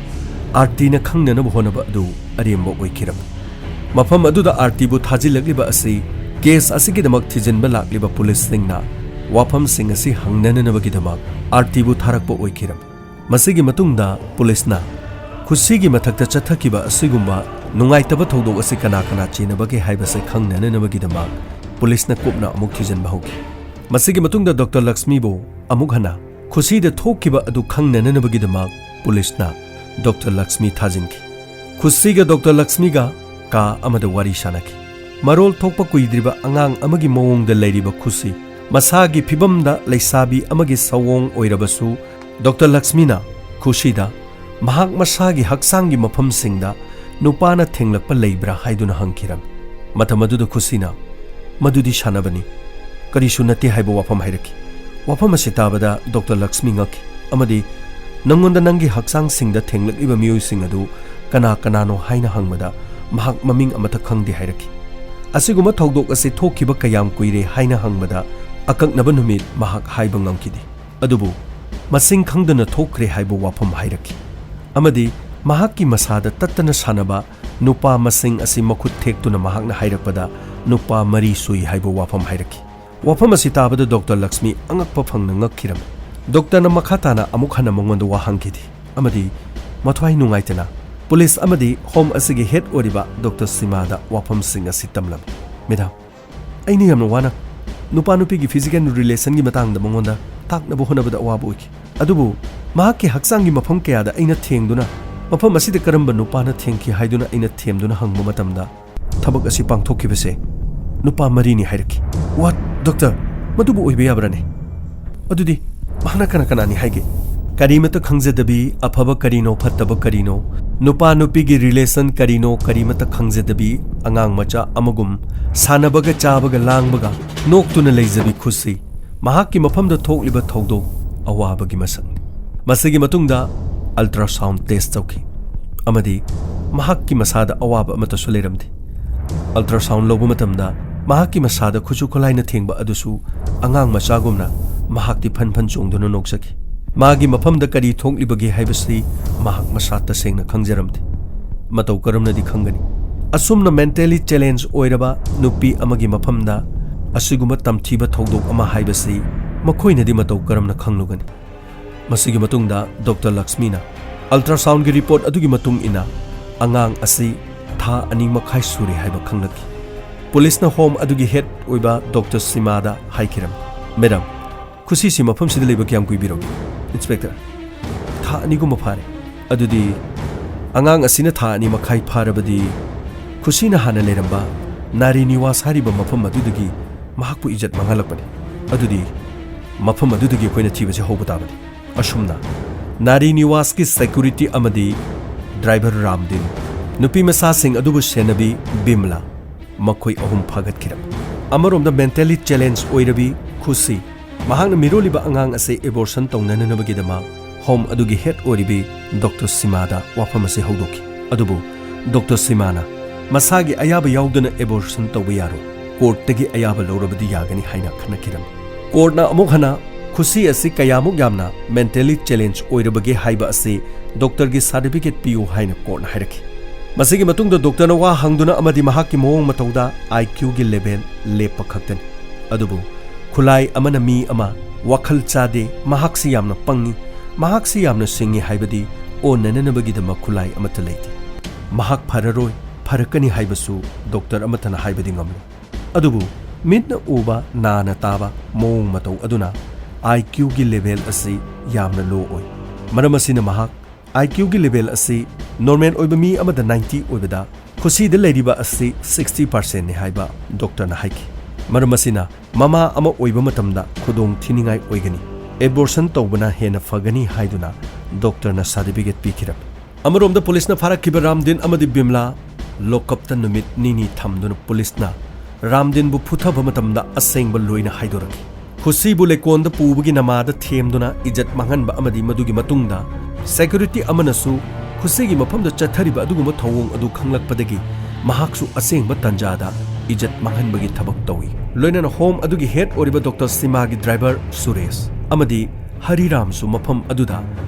ꯑꯥꯔꯇꯤꯅ ꯈꯪꯅꯅꯕ ꯍꯣꯠꯅꯕ ꯑꯗꯨ ꯑꯔꯦꯝꯕ ꯑꯣꯏꯈꯤꯔꯝꯃꯤ꯫ ꯃꯐꯝ ꯑꯗꯨꯗ ꯑꯥꯔꯇꯤꯕꯨ ꯊꯥꯖꯤꯜꯂꯛꯂꯤꯕ ꯑꯁꯤ ꯀꯦꯁ ꯑꯁꯤꯒꯤꯗꯃꯛ ꯊꯤꯖꯤꯟꯕ ꯂꯥꯛꯂꯤꯕ ꯄꯨꯂꯤꯁꯁꯤꯡꯅ ꯋꯥꯐꯝꯁꯤꯡ ꯑꯁꯤ ꯍꯪꯅꯅꯕꯒꯤꯗꯃꯛ ꯑꯥꯔꯇꯤꯕꯨ ꯊꯥꯔꯛꯄ ꯑꯣꯏꯈꯤꯔꯝꯃꯤ꯫ ꯃꯁꯤꯒꯤ ꯃꯇꯨꯡꯗ ꯄꯨꯂꯤꯁꯅ ꯈꯨꯁꯤꯒꯤ ꯃꯊꯛꯇ ꯆꯠꯊꯈꯤꯕ ꯑꯁꯤꯒꯨꯝꯕ ꯅꯨꯡꯉꯥꯏꯇꯕ ꯊꯧꯗꯣꯛ ꯑꯁꯤ ꯀꯅꯥ ꯀꯅꯥ ꯆꯦꯟꯅꯕꯒꯦ ꯍꯥꯏꯕꯁꯤ ꯈꯪꯅꯅꯕꯒꯤꯗꯃꯛ ꯄꯨꯂꯤꯁꯅ ꯀꯨꯞꯅ ꯑꯃꯨꯛ ꯊꯤꯖꯤꯟꯕ ꯍꯧꯈꯤ꯫ ꯃꯁꯤꯒꯤ ꯃꯇꯨꯡꯗ ꯗꯣꯛꯇꯔ ꯂꯛꯁꯃꯤꯕꯨ ꯑꯃꯨꯛ ꯍꯟꯅ ꯈꯨꯁꯤꯗ ꯊꯣꯛꯈꯤꯕ ꯑꯗꯨ ꯈꯪꯅꯅꯕꯒꯤꯗꯃꯛ ꯄꯨꯂꯤꯁꯅ ꯗꯣꯛꯇꯔ ꯂꯛꯁꯃꯤ ꯊꯥꯖꯤꯟꯈꯤ꯫ ꯈꯨꯁꯤꯒ ꯗꯣꯛꯇꯔ ꯂꯛꯁꯃꯤꯒ ꯀꯥ ꯑꯃꯗ ꯋꯥꯔꯤ ꯁꯥꯅꯈꯤ꯫ ꯃꯔꯣꯜ ꯊꯣꯛꯄ ꯀꯨꯏꯗ꯭ꯔꯤꯕ ꯑꯉꯥꯡ ꯑꯃꯒꯤ ꯃꯑꯣꯡꯗ ꯂꯩꯔꯤꯕ ꯈꯨꯁꯤ, ꯃꯁꯥꯒꯤ ꯐꯤꯕꯝꯗ ꯂꯩꯁꯥꯕꯤ ꯑꯃꯒꯤ ꯁꯑꯣꯡ ꯑꯣꯏꯔꯕꯁꯨ, ꯗꯣꯛꯇꯔ ꯂꯛꯁꯃꯤꯅ ꯈꯨꯁꯤꯗ ꯃꯍꯥꯛ ꯃꯁꯥꯒꯤ ꯍꯛꯆꯥꯡꯒꯤ ꯃꯐꯝꯁꯤꯡꯗ ꯅꯨꯄꯥꯅ ꯊꯦꯡꯂꯛꯄ ꯂꯩꯕ꯭ꯔꯥ ꯍꯥꯏꯗꯨꯅ ꯍꯪꯈꯤꯔꯝꯃꯤ꯫ ꯃꯇꯝ ꯑꯗꯨꯗ ꯈꯨꯁꯤꯅ, "ꯃꯗꯨꯗꯤ ꯁꯥꯟꯅꯕꯅꯤ, ꯀꯔꯤꯁꯨ ꯅꯠꯇꯦ" ꯍꯥꯏꯕ ꯋꯥꯐꯝ ꯍꯥꯏꯔꯛꯈꯤ꯫ ꯋꯥꯐꯝ ꯑꯁꯤ ꯇꯥꯕꯗ ꯗꯣꯛꯇꯔ ꯂꯛꯁꯃꯤ ꯉꯛꯈꯤ ꯑꯃꯗꯤ, "ꯅꯪꯉꯣꯟꯗ ꯅꯪꯒꯤ ꯍꯛꯆꯥꯡꯁꯤꯡꯗ ꯊꯦꯡꯂꯛꯂꯤꯕ ꯃꯤꯑꯣꯏꯁꯤꯡ ꯑꯗꯨ ꯀꯅꯥ ꯀꯅꯥꯅꯣ?" ꯍꯥꯏꯅ ꯍꯪꯕꯗ, ꯃꯍꯥꯛ ꯃꯃꯤꯡ ꯑꯃꯠꯇ ꯈꯪꯗꯦ ꯍꯥꯏꯔꯛꯈꯤ꯫ ꯑꯁꯤꯒꯨꯝꯕ ꯊꯧꯗꯣꯛ ꯑꯁꯤ ꯊꯣꯛꯈꯤꯕ ꯀꯌꯥꯝ ꯀꯨꯏꯔꯦ ꯍꯥꯏꯅ ꯍꯪꯕꯗ, ꯑꯀꯛꯅꯕ ꯅꯨꯃꯤꯠ ꯃꯍꯥꯛ ꯍꯥꯏꯕ ꯉꯝꯈꯤꯗꯦ꯫ ꯑꯗꯨꯕꯨ ꯃꯁꯤꯡ ꯈꯪꯗꯅ ꯊꯣꯛꯈ꯭ꯔꯦ ꯍꯥꯏꯕ ꯋꯥꯐꯝ ꯍꯥꯏꯔꯛꯈꯤ꯫ ꯑꯃꯗꯤ ꯃꯍꯥꯛꯀꯤ ꯃꯁꯥꯗ ꯇꯠꯇꯅ ꯁꯥꯟꯅꯕ ꯅꯨꯄꯥ ꯃꯁꯤꯡ ꯑꯁꯤ ꯃꯈꯨꯠ ꯊꯦꯛꯇꯨꯅ ꯃꯍꯥꯛꯅ ꯍꯥꯏꯔꯛꯄꯗ ꯅꯨꯄꯥ ꯃꯔꯤ ꯁꯨꯏ ꯍꯥꯏꯕ ꯋꯥꯐꯝ ꯍꯥꯏꯔꯛꯈꯤ꯫ ꯋꯥꯐꯝ ꯑꯁꯤ ꯇꯥꯕꯗ ꯗꯣꯛꯇꯔ ꯂꯛꯁꯃꯤ ꯑꯉꯛꯄ ꯐꯪꯅ ꯉꯛꯈꯤꯔꯝꯃꯤ꯫ ꯗꯣꯛꯇꯔꯅ ꯃꯈꯥ ꯇꯥꯅ ꯑꯃꯨꯛ ꯍꯟꯅ ꯃꯉꯣꯟꯗ ꯋꯥ ꯍꯪꯈꯤꯗꯦ ꯑꯃꯗꯤ ꯃꯊ꯭ꯋꯥꯏ ꯅꯨꯡꯉꯥꯏꯇꯅ ꯄꯨꯂꯤꯁ ꯑꯃꯗꯤ ꯍꯣꯝ ꯑꯁꯤꯒꯤ ꯍꯦꯗ ꯑꯣꯏꯔꯤꯕ ꯗꯣꯛꯇꯔ ꯁꯤꯃꯥꯗ ꯋꯥꯐꯝꯁꯤꯡ ꯑꯁꯤ ꯇꯝꯂꯝꯃꯤ꯫ "ꯃꯦꯗꯥꯝ, ꯑꯩꯅ ꯌꯥꯝꯅ ꯋꯥꯅ ꯅꯨꯄꯥ ꯅꯨꯄꯤꯒꯤ ꯐꯤꯖꯤꯀꯦꯜ ꯔꯤꯂꯦꯁꯟꯒꯤ ꯃꯇꯥꯡꯗ ꯃꯉꯣꯟꯗ ꯇꯥꯛꯅꯕ ꯍꯣꯠꯅꯕꯗ ꯑꯋꯥꯕ ꯑꯣꯏꯈꯤ꯫ ꯑꯗꯨꯕꯨ ꯃꯍꯥꯛꯀꯤ ꯍꯛꯆꯥꯡꯒꯤ ꯃꯐꯝ ꯀꯌꯥꯗ ꯑꯩꯅ ꯊꯦꯡꯗꯨꯅ ꯃꯐꯝ ꯑꯁꯤꯗ ꯀꯔꯝꯕ ꯅꯨꯄꯥꯅ ꯊꯦꯡꯈꯤ ꯍꯥꯏꯗꯨꯅ ꯑꯩꯅ ꯊꯦꯝꯗꯨꯅ ꯍꯪꯕ ꯃꯇꯝꯗ ꯊꯕꯛ ꯑꯁꯤ ꯄꯥꯡꯊꯣꯛꯈꯤꯕꯁꯦ ꯅꯨꯄꯥ ꯃꯔꯤꯅꯤ" ꯍꯥꯏꯔꯛꯈꯤ꯫ "ꯋꯥꯠ, ꯗꯣꯛꯇꯔ, ꯃꯗꯨꯕꯨ ꯑꯣꯏꯕ ꯌꯥꯕ꯭ꯔꯥꯅꯦ? ꯑꯗꯨꯗꯤ ꯃꯍꯥꯛꯅ ꯀꯅꯥ ꯀꯅꯥꯅꯤ ꯍꯥꯏꯒꯦ?" ꯀꯔꯤꯃꯇ ꯈꯪꯖꯗꯕꯤ, ꯑꯐꯕ ꯀꯔꯤꯅꯣ, ꯐꯠꯇꯕ ꯀꯔꯤꯅꯣ, ꯅꯨꯄꯥ ꯅꯨꯄꯤꯒꯤ relation ꯀꯔꯤꯅꯣ, ꯀꯔꯤꯃꯇ ꯈꯪꯖꯗꯕꯤ ꯑꯉꯥꯡ ꯃꯆꯥ ꯑꯃꯒꯨꯝ ꯁꯥꯟꯅꯕꯒ, ꯆꯥꯕꯒ, ꯂꯥꯡꯕꯒ, ꯅꯣꯛꯇꯨꯅ ꯂꯩꯖꯕꯤ ꯈꯨꯁꯤ ꯃꯍꯥꯛꯀꯤ ꯃꯐꯝꯗ ꯊꯣꯛꯂꯤꯕ ꯊꯧꯗꯣꯛ ꯑꯋꯥꯕꯒꯤ ꯃꯁꯛꯅꯤ꯫ ꯃꯁꯤꯒꯤ ꯃꯇꯨꯡꯗ ultrasound test ꯇꯧꯈꯤ ꯑꯃꯗꯤ ꯃꯍꯥꯛꯀꯤ ꯃꯁꯥꯗ ꯑꯋꯥꯕ ꯑꯃꯠꯇꯁꯨ ꯂꯩꯔꯝꯗꯦ꯫ Ultrasound ꯂꯧꯕ ꯃꯇꯝꯗ ꯃꯍꯥꯛꯀꯤ ꯃꯁꯥꯗ ꯈꯨꯠꯁꯨ ꯈꯨꯠꯂꯥꯏꯅ ꯊꯦꯡꯕ ꯑꯗꯨꯁꯨ ꯑꯉꯥꯡ ꯃꯆꯥꯒꯨꯝꯅ ꯃꯍꯥꯛꯇꯤ ꯐꯟ ꯐꯟ ꯆꯣꯡꯗꯨꯅ ꯅꯣꯛꯆꯈꯤ꯫ ꯃꯥꯒꯤ ꯃꯐꯝꯗ ꯀꯔꯤ ꯊꯣꯛꯂꯤꯕꯒꯦ ꯍꯥꯏꯕꯁꯤ ꯃꯍꯥꯛ ꯃꯁꯥ ꯇꯁꯦꯡꯅ ꯈꯪꯖꯔꯝꯗꯦ꯫ ꯃꯇꯧ ꯀꯔꯝꯅꯗꯤ ꯈꯪꯒꯅꯤ? ꯑꯁꯨꯝꯅ mentally challenge ꯑꯣꯏꯔꯕ ꯅꯨꯄꯤ ꯑꯃꯒꯤ ꯃꯐꯝꯗ ꯑꯁꯤꯒꯨꯝꯕ ꯇꯝꯊꯤꯕ ꯊꯧꯗꯣꯛ ꯑꯃ ꯍꯥꯏꯕꯁꯤ ꯃꯈꯣꯏꯅꯗꯤ ꯃꯇꯧ ꯀꯔꯝꯅ ꯈꯪꯂꯨꯒꯅꯤ? ꯃꯁꯤꯒꯤ ꯃꯇꯨꯡꯗ ꯗꯣꯛꯇꯔ ꯂꯛꯁꯃꯤꯅ ultrasound ꯒꯤ report ꯑꯗꯨꯒꯤ ꯃꯇꯨꯡ ꯏꯟꯅ ꯑꯉꯥꯡ ꯑꯁꯤ ꯊꯥ ꯑꯅꯤ ꯃꯈꯥꯏ ꯁꯨꯔꯦ ꯍꯥꯏꯕ ꯈꯪꯂꯛꯈꯤ꯫ ꯄꯨꯂꯤꯁꯅ home ꯑꯗꯨꯒꯤ head ꯑꯣꯏꯕ ꯗꯣꯛꯇꯔ ꯁꯤꯃꯥꯗ ꯍꯥꯏꯈꯤꯔꯝꯃꯤ, "ꯃꯦꯗꯥꯝ, ꯈꯨꯁꯤꯁꯤ ꯃꯐꯝꯁꯤꯗ ꯂꯩꯕ ꯀꯌꯥꯝ ꯀꯨꯏꯕꯤꯔꯒꯦ?" "ꯏꯟꯁꯄꯦꯛꯇꯔ, ꯊꯥ ꯑꯅꯤꯒꯨꯝꯕ ꯐꯥꯔꯦ꯫" "ꯑꯗꯨꯗꯤ ꯑꯉꯥꯡ ꯑꯁꯤꯅ ꯊꯥ ꯑꯅꯤ ꯃꯈꯥꯏ ꯐꯥꯔꯕꯗꯤ ꯈꯨꯁꯤꯅ ꯍꯥꯟꯅ ꯂꯩꯔꯝꯕ ꯅꯥꯔꯤ ꯅꯤꯋꯥꯁ ꯍꯥꯏꯔꯤꯕ ꯃꯐꯝ ꯑꯗꯨꯗꯒꯤ ꯃꯍꯥꯛꯄꯨ ꯏꯖꯠ ꯃꯥꯡꯍꯜꯂꯛꯄꯅꯤ꯫ ꯑꯗꯨꯗꯤ ꯃꯐꯝ ꯑꯗꯨꯗꯒꯤ ꯑꯩꯈꯣꯏꯅ ꯊꯤꯕꯁꯤ ꯍꯧꯕ ꯇꯥꯕꯅꯤ꯫" ꯑꯁꯨꯝꯅ ꯅꯥꯔꯤ ꯅꯤꯋꯥꯁꯀꯤ security ꯑꯃꯗꯤ driver ꯔꯥꯝꯗꯤꯟ, ꯅꯨꯄꯤ ꯃꯆꯥꯁꯤꯡ ꯑꯗꯨꯕꯨ ꯁꯦꯟꯅꯕꯤ ꯕꯤꯃꯂꯥ, ꯃꯈꯣꯏ ꯑꯍꯨꯝ ꯐꯥꯒꯠꯈꯤꯔꯝꯃꯤ꯫ ꯑꯃꯔꯣꯝꯗ mentally challenge ꯑꯣꯏꯔꯕꯤ ꯈꯨꯁꯤ, ꯃꯍꯥꯛꯅ ꯃꯤꯔꯣꯜꯂꯤꯕ ꯑꯉꯥꯡ ꯑꯁꯤ abortion ꯇꯧꯅꯅꯕꯒꯤꯗꯃꯛ home ꯑꯗꯨꯒꯤ head ꯑꯣꯏꯔꯤꯕꯤ ꯗꯣꯛꯇꯔ ꯁꯤꯃꯥꯗ ꯋꯥꯐꯝ ꯑꯁꯤ ꯍꯧꯗꯣꯛꯈꯤ꯫ ꯑꯗꯨꯕꯨ ꯗꯣꯛꯇꯔ ꯁꯤꯃꯥꯅ ꯃꯁꯥꯒꯤ ꯑꯌꯥꯕ ꯌꯥꯎꯗꯅ abortion ꯇꯧꯕ ꯌꯥꯔꯣꯏ, court ꯇꯒꯤ ꯑꯌꯥꯕ ꯂꯧꯔꯕꯗꯤ ꯌꯥꯒꯅꯤ ꯍꯥꯏꯅ ꯈꯟꯅꯈꯤꯔꯝꯃꯤ꯫ Court ꯅ ꯑꯃꯨꯛ ꯍꯟꯅ ꯈꯨꯁꯤ ꯑꯁꯤ ꯀꯌꯥꯃꯨꯛ ꯌꯥꯝꯅ mentally challenge ꯑꯣꯏꯔꯕꯒꯦ ꯍꯥꯏꯕ ꯑꯁꯤ ꯗꯣꯛꯇꯔꯒꯤ certificate ꯄꯤꯌꯨ ꯍꯥꯏꯅ court ꯅ ꯍꯥꯏꯔꯛꯈꯤ꯫ ꯃꯁꯤꯒꯤ ꯃꯇꯨꯡꯗ ꯗꯣꯛꯇꯔꯅ ꯋꯥ ꯍꯪꯗꯨꯅ ꯑꯃꯗꯤ ꯃꯍꯥꯛꯀꯤ ꯃꯑꯣꯡ ꯃꯇꯧꯗ IQ ꯒꯤ level ꯂꯦꯞꯄ ꯈꯛꯇꯅꯤ꯫ ꯑꯗꯨꯕꯨ ꯈꯨꯠꯂꯥꯏ ꯑꯃꯅ ꯃꯤ ꯑꯃ ꯋꯥꯈꯜ ꯆꯥꯗꯦ, ꯃꯍꯥꯛꯁꯤ ꯌꯥꯝꯅ ꯄꯪꯉꯤ, ꯃꯍꯥꯛꯁꯤ ꯌꯥꯝꯅ ꯁꯤꯡꯉꯤ ꯍꯥꯏꯕꯗꯤ ꯑꯣꯟꯅꯅꯅꯕꯒꯤꯗꯃꯛ ꯈꯨꯠꯂꯥꯏ ꯑꯃꯠꯇ ꯂꯩꯇꯦ꯫ ꯃꯍꯥꯛ ꯐꯔꯔꯣꯏ, ꯐꯔꯛꯀꯅꯤ ꯍꯥꯏꯕꯁꯨ ꯗꯣꯛꯇꯔ ꯑꯃꯠꯇꯅ ꯍꯥꯏꯕꯗꯤ ꯉꯝꯂꯣꯏ꯫ ꯑꯗꯨꯕꯨ ꯃꯤꯠꯅ ꯎꯕ, ꯅꯥꯅ ꯇꯥꯕ ꯃꯑꯣꯡ ꯃꯇꯧ ꯑꯗꯨꯅ IQ ꯒꯤ level ꯑꯁꯤ ꯌꯥꯝꯅ low ꯑꯣꯏ꯫ ꯃꯔꯝ ꯑꯁꯤꯅ ꯃꯍꯥꯛ IQ ꯒꯤ level ꯑꯁꯤ normal ꯑꯣꯏꯕ ꯃꯤ ꯑꯃꯗ ninety ꯑꯣꯏꯕꯗ ꯈꯨꯁꯤꯗ ꯂꯩꯔꯤꯕ ꯑꯁꯤ sixty percent ꯅꯤ ꯍꯥꯏꯕ ꯗꯣꯛꯇꯔꯅ ꯍꯥꯏꯈꯤ꯫ ꯃꯔꯝ ꯑꯁꯤꯅ ꯃꯃꯥ ꯑꯃ ꯑꯣꯏꯕ ꯃꯇꯝꯗ ꯈꯨꯗꯣꯡ ꯊꯤꯅꯤꯡꯉꯥꯏ ꯑꯣꯏꯒꯅꯤ꯫ ꯑꯦꯕꯣꯔꯁꯟ ꯇꯧꯕꯅ ꯍꯦꯟꯅ ꯐꯒꯅꯤ ꯍꯥꯏꯗꯨꯅ ꯗꯣꯛꯇꯔꯅ ꯁꯥꯔꯇꯤꯐꯤꯀꯦꯠ ꯄꯤꯈꯤꯔꯝꯃꯤ꯫ ꯑꯃꯔꯣꯝꯗ ꯄꯨꯂꯤꯁꯅ ꯐꯥꯔꯛꯈꯤꯕ ꯔꯥꯝꯗꯤꯟ ꯑꯃꯗꯤ ꯕꯤꯃꯂꯥ ꯂꯣꯀꯞꯇ ꯅꯨꯃꯤꯠ ꯅꯤꯅꯤ ꯊꯝꯗꯨꯅ ꯄꯨꯂꯤꯁꯅ ꯔꯥꯝꯗꯤꯟꯕꯨ ꯐꯨꯊꯕ ꯃꯇꯝꯗ ꯑꯁꯦꯡꯕ ꯂꯣꯏꯅ ꯍꯥꯏꯗꯣꯔꯛꯈꯤ꯫ ꯈꯨꯁꯤꯕꯨ ꯂꯩꯀꯣꯟꯗ ꯄꯨꯕꯒꯤ ꯅꯃꯥꯗ ꯊꯦꯝꯗꯨꯅ ꯏꯖꯠ ꯃꯥꯡꯍꯟꯕ ꯑꯃꯗꯤ ꯃꯗꯨꯒꯤ ꯃꯇꯨꯡꯗ ꯁꯦꯀ꯭ꯌꯨꯔꯤꯇꯤ ꯑꯃꯅꯁꯨ ꯈꯨꯁꯤꯒꯤ ꯃꯐꯝꯗ ꯆꯠꯊꯔꯤꯕ ꯑꯗꯨꯒꯨꯝꯕ ꯊꯧꯑꯣꯡ ꯑꯗꯨ ꯈꯪꯂꯛꯄꯗꯒꯤ ꯃꯍꯥꯛꯁꯨ ꯑꯁꯦꯡꯕ ꯇꯟꯖꯥꯗ ꯏꯖꯠ ꯃꯥꯡꯍꯟꯕꯒꯤ ꯊꯕꯛ ꯇꯧꯏ꯫ ꯂꯣꯏꯅꯅ ꯍꯣꯝ ꯑꯗꯨꯒꯤ ꯍꯦꯗ ꯑꯣꯏꯔꯤꯕ ꯗꯣꯛꯇꯔ ꯁꯤꯃꯥꯒꯤ ꯗ꯭ꯔꯥꯏꯚꯔ ꯁꯨꯔꯦꯁ ꯑꯃꯗꯤ ꯍꯔꯤꯔꯥꯝꯁꯨ ꯃꯐꯝ ꯑꯗꯨꯗ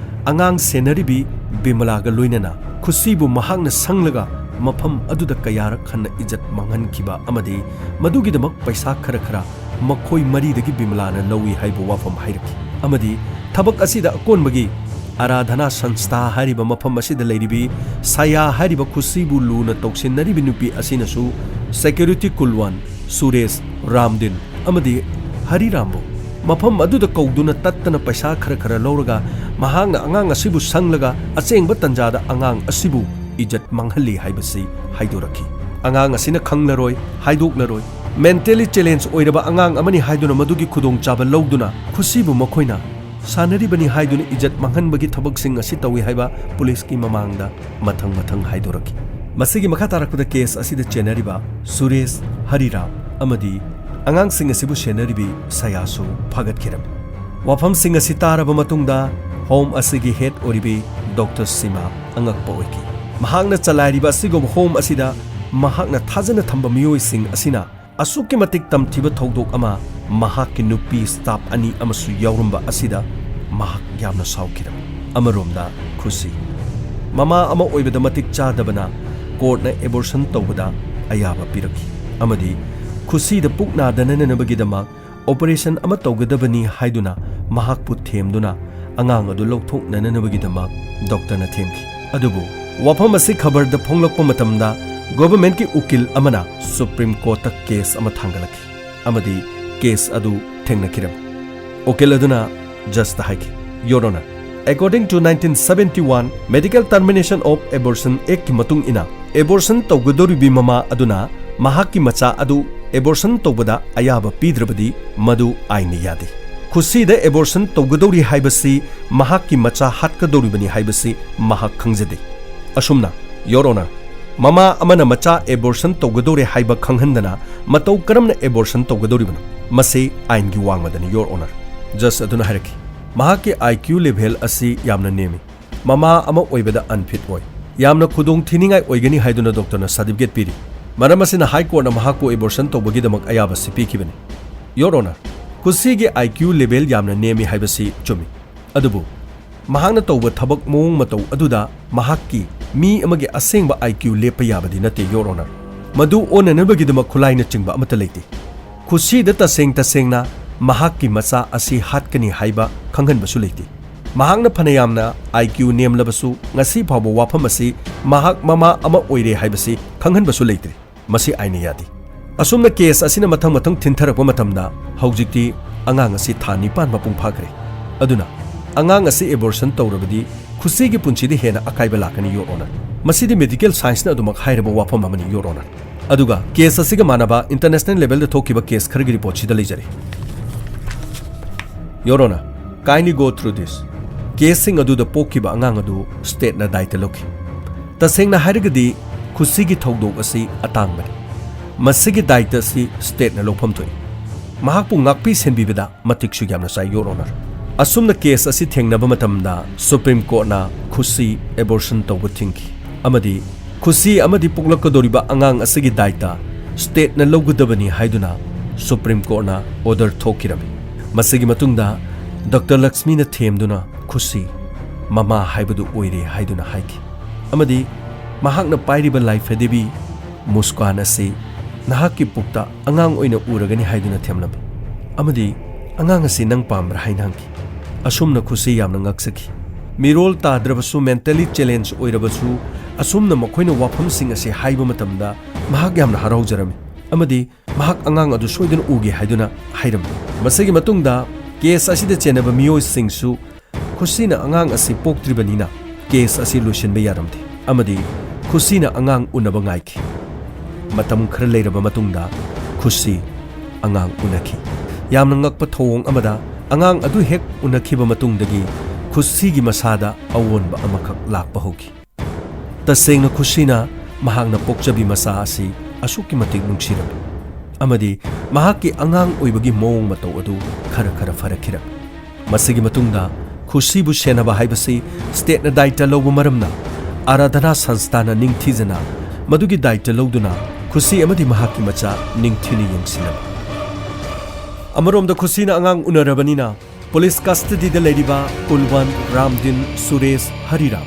ꯑꯉꯥꯡ ꯁꯦꯟꯅꯔꯤꯕꯤ ꯕꯤꯃꯂꯥꯒ ꯂꯣꯏꯅꯅ ꯈꯨꯁꯤꯕꯨ ꯃꯍꯥꯛꯅ ꯁꯪꯂꯒ ꯃꯐꯝ ꯑꯗꯨꯗ ꯀꯌꯥꯔꯛ ꯍꯟꯅ ꯏꯖꯠ ꯃꯥꯡꯍꯟꯈꯤꯕ ꯑꯃꯗꯤ ꯃꯗꯨꯒꯤꯗꯃꯛ ꯄꯩꯁꯥ ꯈꯔ ꯈꯔ ꯃꯈꯣꯏ ꯃꯔꯤꯗꯒꯤ ꯕꯤꯃꯂꯥꯅ ꯂꯧꯏ ꯍꯥꯏꯕ ꯋꯥꯐꯝ ꯍꯥꯏꯔꯛꯈꯤ꯫ ꯑꯃꯗꯤ ꯊꯕꯛ ꯑꯁꯤꯗ ꯑꯀꯣꯟꯕꯒꯤ ꯑꯔꯥꯙꯅꯥ ꯁꯪꯁꯊꯥ ꯍꯥꯏꯔꯤꯕ ꯃꯐꯝ ꯑꯁꯤꯗ ꯂꯩꯔꯤꯕꯤ ꯁꯌꯥ ꯍꯥꯏꯔꯤꯕ ꯈꯨꯁꯤꯕꯨ ꯂꯨꯅ ꯇꯧꯁꯤꯟꯅꯔꯤꯕꯤ ꯅꯨꯄꯤ ꯑꯁꯤꯅꯁꯨ ꯁꯦꯀ꯭ꯌꯨꯔꯤꯇꯤ ꯀꯨꯜꯋꯥꯟ, ꯁꯨꯔꯦꯁ, ꯔꯥꯝꯗꯤꯟ ꯑꯃꯗꯤ ꯍꯔꯤꯔꯥꯝꯕꯨ ꯃꯐꯝ ꯑꯗꯨꯗ ꯀꯧꯗꯨꯅ ꯇꯠꯇꯅ ꯄꯩꯁꯥ ꯈꯔ ꯈꯔ ꯂꯧꯔꯒ ꯃꯍꯥꯛꯅ ꯑꯉꯥꯡ ꯑꯁꯤꯕꯨ ꯁꯪꯂꯒ ꯑꯆꯦꯡꯕ ꯇꯟꯖꯥꯗ ꯑꯉꯥꯡ ꯑꯁꯤꯕꯨ ꯏꯖꯠ ꯃꯥꯡꯍꯜꯂꯤ ꯍꯥꯏꯕꯁꯤ ꯍꯥꯏꯗꯣꯔꯛꯈꯤ꯫ ꯑꯉꯥꯡ ꯑꯁꯤꯅ ꯈꯪꯂꯔꯣꯏ, ꯍꯥꯏꯗꯣꯛꯂꯔꯣꯏ꯫ ꯃꯦꯟꯇꯦꯂꯤ ꯆꯦꯂꯦꯟꯖ ꯑꯣꯏꯔꯕ ꯑꯉꯥꯡ ꯑꯃꯅꯤ ꯍꯥꯏꯗꯨꯅ ꯃꯗꯨꯒꯤ ꯈꯨꯗꯣꯡꯆꯥꯕ ꯂꯧꯗꯨꯅ ꯈꯨꯁꯤꯕꯨ ꯃꯈꯣꯏꯅ ꯁꯥꯟꯅꯔꯤꯕꯅꯤ ꯍꯥꯏꯗꯨꯅ ꯏꯖꯠ ꯃꯥꯡꯍꯟꯕꯒꯤ ꯊꯕꯛꯁꯤꯡ ꯑꯁꯤ ꯇꯧꯏ ꯍꯥꯏꯕ ꯄꯨꯂꯤꯁꯀꯤ ꯃꯃꯥꯡꯗ ꯃꯊꯪ ꯃꯊꯪ ꯍꯥꯏꯗꯣꯔꯛꯈꯤ꯫ ꯃꯁꯤꯒꯤ ꯃꯈꯥ ꯇꯥꯔꯛꯄꯗ ꯀꯦꯁ ꯑꯁꯤꯗ ꯆꯦꯟꯅꯔꯤꯕ ꯁꯨꯔꯦꯁ, ꯍꯔꯤꯔꯥꯝ ꯑꯃꯗꯤ ꯑꯉꯥꯡꯁꯤꯡ ꯑꯁꯤꯕꯨ ꯁꯦꯟꯅꯔꯤꯕꯤ ꯁꯌꯥꯁꯨ ꯐꯥꯒꯠꯈꯤꯔꯝꯃꯤ꯫ ꯋꯥꯐꯝꯁꯤꯡ ꯑꯁꯤ ꯇꯥꯔꯕ ꯃꯇꯨꯡꯗ ꯍꯣꯝ ꯑꯁꯤꯒꯤ ꯍꯦꯗ ꯑꯣꯏꯔꯤꯕꯤ ꯗꯣꯛꯇꯔ ꯁꯤꯃꯥ ꯑꯉꯛꯄ ꯑꯣꯏꯈꯤ꯫ ꯃꯍꯥꯛꯅ ꯆꯂꯥꯏꯔꯤꯕ ꯑꯁꯤꯒꯨꯝꯕ ꯍꯣꯝ ꯑꯁꯤꯗ ꯃꯍꯥꯛꯅ ꯊꯥꯖꯅ ꯊꯝꯕ ꯃꯤꯑꯣꯏꯁꯤꯡ ꯑꯁꯤꯅ ꯑꯁꯨꯛꯀꯤ ꯃꯇꯤꯛ ꯇꯝꯊꯤꯕ ꯊꯧꯗꯣꯛ ꯑꯃ ꯃꯍꯥꯛꯀꯤ ꯅꯨꯄꯤ ꯁ꯭ꯇꯥꯐ ꯑꯅꯤ ꯑꯃꯁꯨ ꯌꯥꯎꯔꯝꯕ ꯑꯁꯤꯗ ꯃꯍꯥꯛ ꯌꯥꯝꯅ ꯁꯥꯎꯈꯤꯔꯝꯃꯤ꯫ ꯑꯃꯔꯣꯝꯗ ꯈꯨꯁꯤ, ꯃꯃꯥ ꯑꯃ ꯑꯣꯏꯕꯗ ꯃꯇꯤꯛ ꯆꯥꯗꯕꯅ ꯀꯣꯔꯠꯅ ꯑꯦꯕꯣꯔꯁꯟ ꯇꯧꯕꯗ ꯑꯌꯥꯕ ꯄꯤꯔꯛꯈꯤ ꯑꯃꯗꯤ ꯈꯨꯁꯤꯗ ꯄꯨꯛ ꯅꯥꯗꯅꯅꯕꯒꯤꯗꯃꯛ ꯑꯣꯄꯔꯦꯁꯟ ꯑꯃ ꯇꯧꯒꯗꯕꯅꯤ ꯍꯥꯏꯗꯨꯅ ꯃꯍꯥꯛꯄꯨ ꯊꯦꯝꯗꯨꯅ ꯑꯉꯥꯡ ꯑꯗꯨ ꯂꯧꯊꯣꯛꯅꯅꯕꯒꯤꯗꯃꯛ ꯗꯣꯛꯇꯔꯅ ꯊꯦꯝꯈꯤ꯫ ꯑꯗꯨꯕꯨ ꯋꯥꯐꯝ ꯑꯁꯤ ꯈꯕꯔꯗ ꯐꯣꯡꯂꯛꯄ ꯃꯇꯝꯗ ꯒꯣꯚꯔꯟꯃꯦꯟꯠꯀꯤ ꯎꯀꯤꯜ ꯑꯃꯅ ꯁꯨꯄ꯭ꯔꯤꯝ ꯀꯣꯔꯠꯇ ꯀꯦꯁ ꯑꯃ ꯊꯥꯡꯒꯠꯂꯛꯈꯤ ꯑꯃꯗꯤ ꯀꯦꯁ ꯑꯗꯨ ꯊꯦꯡꯅꯈꯤꯔꯝꯃꯤ꯫ ꯎꯀꯤꯜ ꯑꯗꯨꯅ ꯖꯖꯇ ꯍꯥꯏꯈꯤ, "Your Honor, according to nineteen seventy-one Medical Termination of Abortion Actꯀꯤ ꯃꯇꯨꯡ ꯏꯟꯅ, ꯑꯦꯕꯣꯔꯁꯟ ꯇꯧꯒꯗꯧꯔꯤꯕꯤ ꯃꯃꯥ ꯑꯗꯨꯅ ꯃꯍꯥꯛꯀꯤ ꯃꯆꯥ ꯑꯗꯨ ꯑꯦꯕꯣꯔꯁꯟ ꯇꯧꯕꯗ ꯑꯌꯥꯕ ꯄꯤꯗ꯭ꯔꯕꯗꯤ ꯃꯗꯨ ꯑꯥꯏꯟꯅ ꯌꯥꯗꯦ꯫ ꯈꯨꯁꯤꯗ ꯑꯦꯕꯣꯔꯁꯟ ꯇꯧꯒꯗꯧꯔꯤ ꯍꯥꯏꯕꯁꯤ ꯃꯍꯥꯛꯀꯤ ꯃꯆꯥ ꯍꯥꯠꯀꯗꯧꯔꯤꯕꯅꯤ ꯍꯥꯏꯕꯁꯤ ꯃꯍꯥꯛ ꯈꯪꯖꯗꯦ꯫ ꯑꯁꯨꯝꯅ, Your Honor, ꯃꯃꯥ ꯑꯃꯅ ꯃꯆꯥ ꯑꯦꯕꯣꯔꯁꯟ ꯇꯧꯒꯗꯧꯔꯦ ꯍꯥꯏꯕ ꯈꯪꯍꯟꯗꯅ ꯃꯇꯧ ꯀꯔꯝꯅ ꯑꯦꯕꯣꯔꯁꯟ ꯇꯧꯒꯗꯧꯔꯤꯕꯅꯣ? ꯃꯁꯤ ꯑꯥꯏꯟꯒꯤ ꯋꯥꯡꯃꯗꯅꯤ, Your Honor꯫ ꯖꯖ ꯑꯗꯨꯅ ꯍꯥꯏꯔꯛꯈꯤ, ꯃꯍꯥꯛꯀꯤ IQ level ꯑꯁꯤ ꯌꯥꯝꯅ ꯅꯦꯝꯃꯤ꯫ ꯃꯃꯥ ꯑꯃ ꯑꯣꯏꯕꯗ unfit ꯑꯣꯏ꯫ ꯌꯥꯝꯅ ꯈꯨꯗꯣꯡ ꯊꯤꯅꯤꯡꯉꯥꯏ ꯑꯣꯏꯒꯅꯤ ꯍꯥꯏꯗꯨꯅ ꯗꯣꯛꯇꯔꯅ ꯁꯥꯔꯇꯤꯐꯤꯀꯦꯠ ꯄꯤꯔꯤ꯫ ꯃꯔꯝ ꯑꯁꯤꯅ ꯍꯥꯏ ꯀꯣꯔꯠꯅ ꯃꯍꯥꯛꯄꯨ ꯑꯦꯕꯣꯔꯁꯟ ꯇꯧꯕꯒꯤꯗꯃꯛ ꯑꯌꯥꯕ ꯑꯁꯤ ꯄꯤꯈꯤꯕꯅꯤ꯫ Your Honor, ꯈꯨꯁꯤꯒꯤ IQ level ꯌꯥꯝꯅ ꯅꯦꯝꯃꯤ ꯍꯥꯏꯕꯁꯤ ꯆꯨꯝꯃꯤ, ꯑꯗꯨꯕꯨ ꯃꯍꯥꯛꯅ ꯇꯧꯕ ꯊꯕꯛ ꯃꯑꯣꯡ ꯃꯇꯧ ꯑꯗꯨꯗ ꯃꯍꯥꯛꯀꯤ ꯃꯤ ꯑꯃꯒꯤ ꯑꯁꯦꯡꯕ IQ ꯂꯦꯞꯄ ꯌꯥꯕꯗꯤ ꯅꯠꯇꯦ, Your Honor꯫ ꯃꯗꯨ ꯑꯣꯟꯅꯅꯕꯒꯤꯗꯃꯛ ꯈꯨꯠꯂꯥꯏꯅꯆꯤꯡꯕ ꯑꯃꯠꯇ ꯂꯩꯇꯦ꯫ ꯈꯨꯁꯤꯗ ꯇꯁꯦꯡ ꯇꯁꯦꯡꯅ ꯃꯍꯥꯛꯀꯤ ꯃꯆꯥ ꯑꯁꯤ ꯍꯥꯠꯀꯅꯤ ꯍꯥꯏꯕ ꯈꯪꯍꯟꯕꯁꯨ ꯂꯩꯇꯦ꯫ ꯃꯍꯥꯛꯅ ꯐꯅꯌꯥꯝꯅ IQ ꯅꯦꯝꯂꯕꯁꯨ, ꯉꯁꯤ ꯐꯥꯎꯕ ꯋꯥꯐꯝ ꯑꯁꯤ ꯃꯍꯥꯛ ꯃꯃꯥ ꯑꯃ ꯑꯣꯏꯔꯦ ꯍꯥꯏꯕꯁꯤ ꯈꯪꯍꯟꯕꯁꯨ ꯂꯩꯇ꯭ꯔꯤ꯫ ꯃꯁꯤ ꯑꯥꯏꯟꯅ ꯌꯥꯗꯦ꯫ ꯑꯁꯨꯝꯅ ꯀꯦꯁ ꯑꯁꯤꯅ ꯃꯊꯪ ꯃꯊꯪ ꯊꯤꯟꯊꯔꯛꯄ ꯃꯇꯝꯗ, ꯍꯧꯖꯤꯛꯇꯤ ꯑꯉꯥꯡ ꯑꯁꯤ ꯊꯥ ꯅꯤꯄꯥꯟ ꯃꯄꯨꯡ ꯐꯥꯈ꯭ꯔꯦ꯫ ꯑꯗꯨꯅ, ꯑꯉꯥꯡ ꯑꯁꯤ ꯑꯦꯕꯣꯔꯁꯟ ꯇꯧꯔꯕꯗꯤ ꯈꯨꯁꯤꯒꯤ ꯄꯨꯟꯁꯤꯗ ꯍꯦꯟꯅ ꯑꯀꯥꯏꯕ ꯂꯥꯛꯀꯅꯤ, Your Honor꯫ ꯃꯁꯤꯗꯤ ꯃꯦꯗꯤꯀꯦꯜ ꯁꯥꯏꯟꯁꯅ ꯑꯗꯨꯃꯛ ꯍꯥꯏꯔꯕ ꯋꯥꯐꯝ ꯑꯃꯅꯤ, Your Honor꯫ ꯑꯗꯨꯒ ꯀꯦꯁ ꯑꯁꯤꯒ ꯃꯥꯟꯅꯕ ꯏꯟꯇꯔꯅꯦꯁꯅꯦꯜ ꯂꯦꯚꯦꯜꯗ ꯊꯣꯛꯈꯤꯕ ꯀꯦꯁ ꯈꯔꯒꯤ ꯔꯤꯄꯣꯔꯠꯁꯤꯗ ꯂꯩꯖꯔꯤ꯫ Your Honor, kindly go through this꯫ ꯀꯦꯁꯁꯤꯡ ꯑꯗꯨꯗ ꯄꯣꯛꯈꯤꯕ ꯑꯉꯥꯡ ꯑꯗꯨ ꯁ꯭ꯇꯦꯠꯅ ꯗꯥꯏꯇ ꯂꯧꯈꯤ꯫ ꯇꯁꯦꯡꯅ ꯍꯥꯏꯔꯒꯗꯤ, ꯈꯨꯁꯤꯒꯤ ꯊꯧꯗꯣꯛ ꯑꯁꯤ ꯑꯇꯥꯡꯕꯅꯤ꯫ ꯃꯁꯤꯒꯤ ꯗꯥꯏꯇ ꯑꯁꯤ ꯁ꯭ꯇꯦꯠꯅ ꯂꯧꯐꯝ ꯊꯣꯛꯏ꯫ ꯃꯍꯥꯛꯄꯨ ꯉꯥꯛꯄꯤ ꯁꯦꯟꯕꯤꯕꯗ ꯃꯇꯤꯛꯁꯨ ꯌꯥꯝꯅ ꯆꯥꯏ, Your Honor꯫ ꯑꯁꯨꯝꯅ ꯀꯦꯁ ꯑꯁꯤ ꯊꯦꯡꯅꯕ ꯃꯇꯝꯗ ꯁꯨꯄ꯭ꯔꯤꯝ ꯀꯣꯔꯠꯅ ꯈꯨꯁꯤ ꯑꯦꯕꯣꯔꯁꯟ ꯇꯧꯕ ꯊꯤꯡꯈꯤ, ꯑꯃꯗꯤ ꯈꯨꯁꯤ ꯑꯃꯗꯤ ꯄꯣꯛꯂꯛꯀꯗꯧꯔꯤꯕ ꯑꯉꯥꯡ ꯑꯁꯤꯒꯤ ꯗꯥꯏꯇ ꯁ꯭ꯇꯦꯠꯅ ꯂꯧꯒꯗꯕꯅꯤ ꯍꯥꯏꯗꯨꯅ ꯁꯨꯄ꯭ꯔꯤꯝ ꯀꯣꯔꯠꯅ ꯑꯣꯔꯗꯔ ꯊꯣꯛꯈꯤꯔꯝꯃꯤ꯫ ꯃꯁꯤꯒꯤ ꯃꯇꯨꯡꯗ ꯗꯣꯛꯇꯔ ꯂꯛꯁꯃꯤꯅ ꯊꯦꯝꯗꯨꯅ ꯈꯨꯁꯤ ꯃꯃꯥ ꯍꯥꯏꯕꯗꯨ ꯑꯣꯏꯔꯦ ꯍꯥꯏꯗꯨꯅ ꯍꯥꯏꯈꯤ, ꯑꯃꯗꯤ ꯃꯍꯥꯛꯅ ꯄꯥꯏꯔꯤꯕ ꯂꯥꯏꯐꯦꯗꯦꯕꯤ ꯃꯨꯁꯀꯥꯟ ꯑꯁꯤ ꯅꯍꯥꯛꯀꯤ ꯄꯨꯛꯇ ꯑꯉꯥꯡ ꯑꯣꯏꯅ ꯎꯔꯒꯅꯤ ꯍꯥꯏꯗꯨꯅ ꯊꯦꯝꯂꯝꯃꯤ, ꯑꯃꯗꯤ "ꯑꯉꯥꯡ ꯑꯁꯤ ꯅꯪ ꯄꯥꯝꯕ꯭ꯔꯥ?" ꯍꯥꯏꯅ ꯍꯪꯈꯤ꯫ ꯑꯁꯨꯝꯅ ꯈꯨꯁꯤ ꯌꯥꯝꯅ ꯉꯛꯆꯈꯤ꯫ ꯃꯤꯔꯣꯜ ꯇꯥꯗ꯭ꯔꯕꯁꯨ, ꯃꯦꯟꯇꯦꯂꯤ ꯆꯦꯂꯦꯟꯖ ꯑꯣꯏꯔꯕꯁꯨ, ꯑꯁꯨꯝꯅ ꯃꯈꯣꯏꯅ ꯋꯥꯐꯝꯁꯤꯡ ꯑꯁꯤ ꯍꯥꯏꯕ ꯃꯇꯝꯗ ꯃꯍꯥꯛ ꯌꯥꯝꯅ ꯍꯔꯥꯎꯖꯔꯝꯃꯤ, ꯑꯃꯗꯤ ꯃꯍꯥꯛ ꯑꯉꯥꯡ ꯑꯗꯨ ꯁꯣꯏꯗꯅ ꯎꯒꯦ ꯍꯥꯏꯗꯨꯅ ꯍꯥꯏꯔꯝꯃꯤ꯫ ꯃꯁꯤꯒꯤ ꯃꯇꯨꯡꯗ ꯀꯦꯁ ꯑꯁꯤꯗ ꯆꯦꯟꯅꯕ ꯃꯤꯑꯣꯏꯁꯤꯡꯁꯨ ꯈꯨꯁꯤꯅ ꯑꯉꯥꯡ ꯑꯁꯤ ꯄꯣꯛꯇ꯭ꯔꯤꯕꯅꯤꯅ ꯀꯦꯁ ꯑꯁꯤ ꯂꯣꯏꯁꯤꯟꯕ ꯌꯥꯔꯝꯗꯦ, ꯑꯃꯗꯤ ꯈꯨꯁꯤꯅ ꯑꯉꯥꯡ ꯎꯅꯕ ꯉꯥꯏꯈꯤ꯫ ꯃꯇꯝ ꯈꯔ ꯂꯩꯔꯕ ꯃꯇꯨꯡꯗ ꯈꯨꯁꯤ ꯑꯉꯥꯡ ꯎꯅꯈꯤ꯫ ꯌꯥꯝꯅ ꯉꯛꯄ ꯊꯧꯑꯣꯡ ꯑꯃꯗ, ꯑꯉꯥꯡ ꯑꯗꯨ ꯍꯦꯛ ꯎꯅꯈꯤꯕ ꯃꯇꯨꯡꯗꯒꯤ ꯈꯨꯁꯤꯒꯤ ꯃꯁꯥꯗ ꯑꯑꯣꯟꯕ ꯑꯃꯈꯛ ꯂꯥꯛꯄ ꯍꯧꯈꯤ꯫ ꯇꯁꯦꯡꯅ ꯈꯨꯁꯤꯅ ꯃꯍꯥꯛꯅ ꯄꯣꯛꯆꯕꯤ ꯃꯆꯥ ꯑꯁꯤ ꯑꯁꯨꯛꯀꯤ ꯃꯇꯤꯛ ꯅꯨꯡꯁꯤꯔꯝꯃꯤ ꯑꯃꯗꯤ ꯃꯍꯥꯛꯀꯤ ꯑꯉꯥꯡ ꯑꯣꯏꯕꯒꯤ ꯃꯑꯣꯡ ꯃꯇꯧ ꯑꯗꯨ ꯈꯔ ꯈꯔ ꯐꯔꯛꯈꯤꯔꯝꯃꯤ꯫ ꯃꯁꯤꯒꯤ ꯃꯇꯨꯡꯗ ꯈꯨꯁꯤꯕꯨ ꯁꯦꯟꯅꯕ ꯍꯥꯏꯕꯁꯤ ꯁ꯭ꯇꯦꯠꯅ ꯗꯥꯏꯇ ꯂꯧꯕ ꯃꯔꯝꯅ ꯑꯔꯥꯙꯅꯥ ꯁꯪꯁꯊꯥꯅ ꯅꯤꯡꯊꯤꯖꯅ ꯃꯗꯨꯒꯤ ꯗꯥꯏꯇ ꯂꯧꯗꯨꯅ ꯈꯨꯁꯤ ꯑꯃꯗꯤ ꯃꯍꯥꯛꯀꯤ ꯃꯆꯥ ꯅꯤꯡꯊꯤꯅ ꯌꯦꯡꯁꯤꯜꯂꯝꯃꯤ꯫ ꯑꯃꯔꯣꯝꯗ ꯈꯨꯁꯤꯅ ꯑꯉꯥꯡ ꯎꯅꯔꯕꯅꯤꯅ ꯄꯨꯂꯤꯁ ꯀꯁꯇꯗꯤꯗ ꯂꯩꯔꯤꯕ ꯀꯨꯜꯋꯟ, ꯔꯥꯝꯗꯤꯟ, ꯁꯨꯔꯦꯁ, ꯍꯔꯤꯔꯥꯝ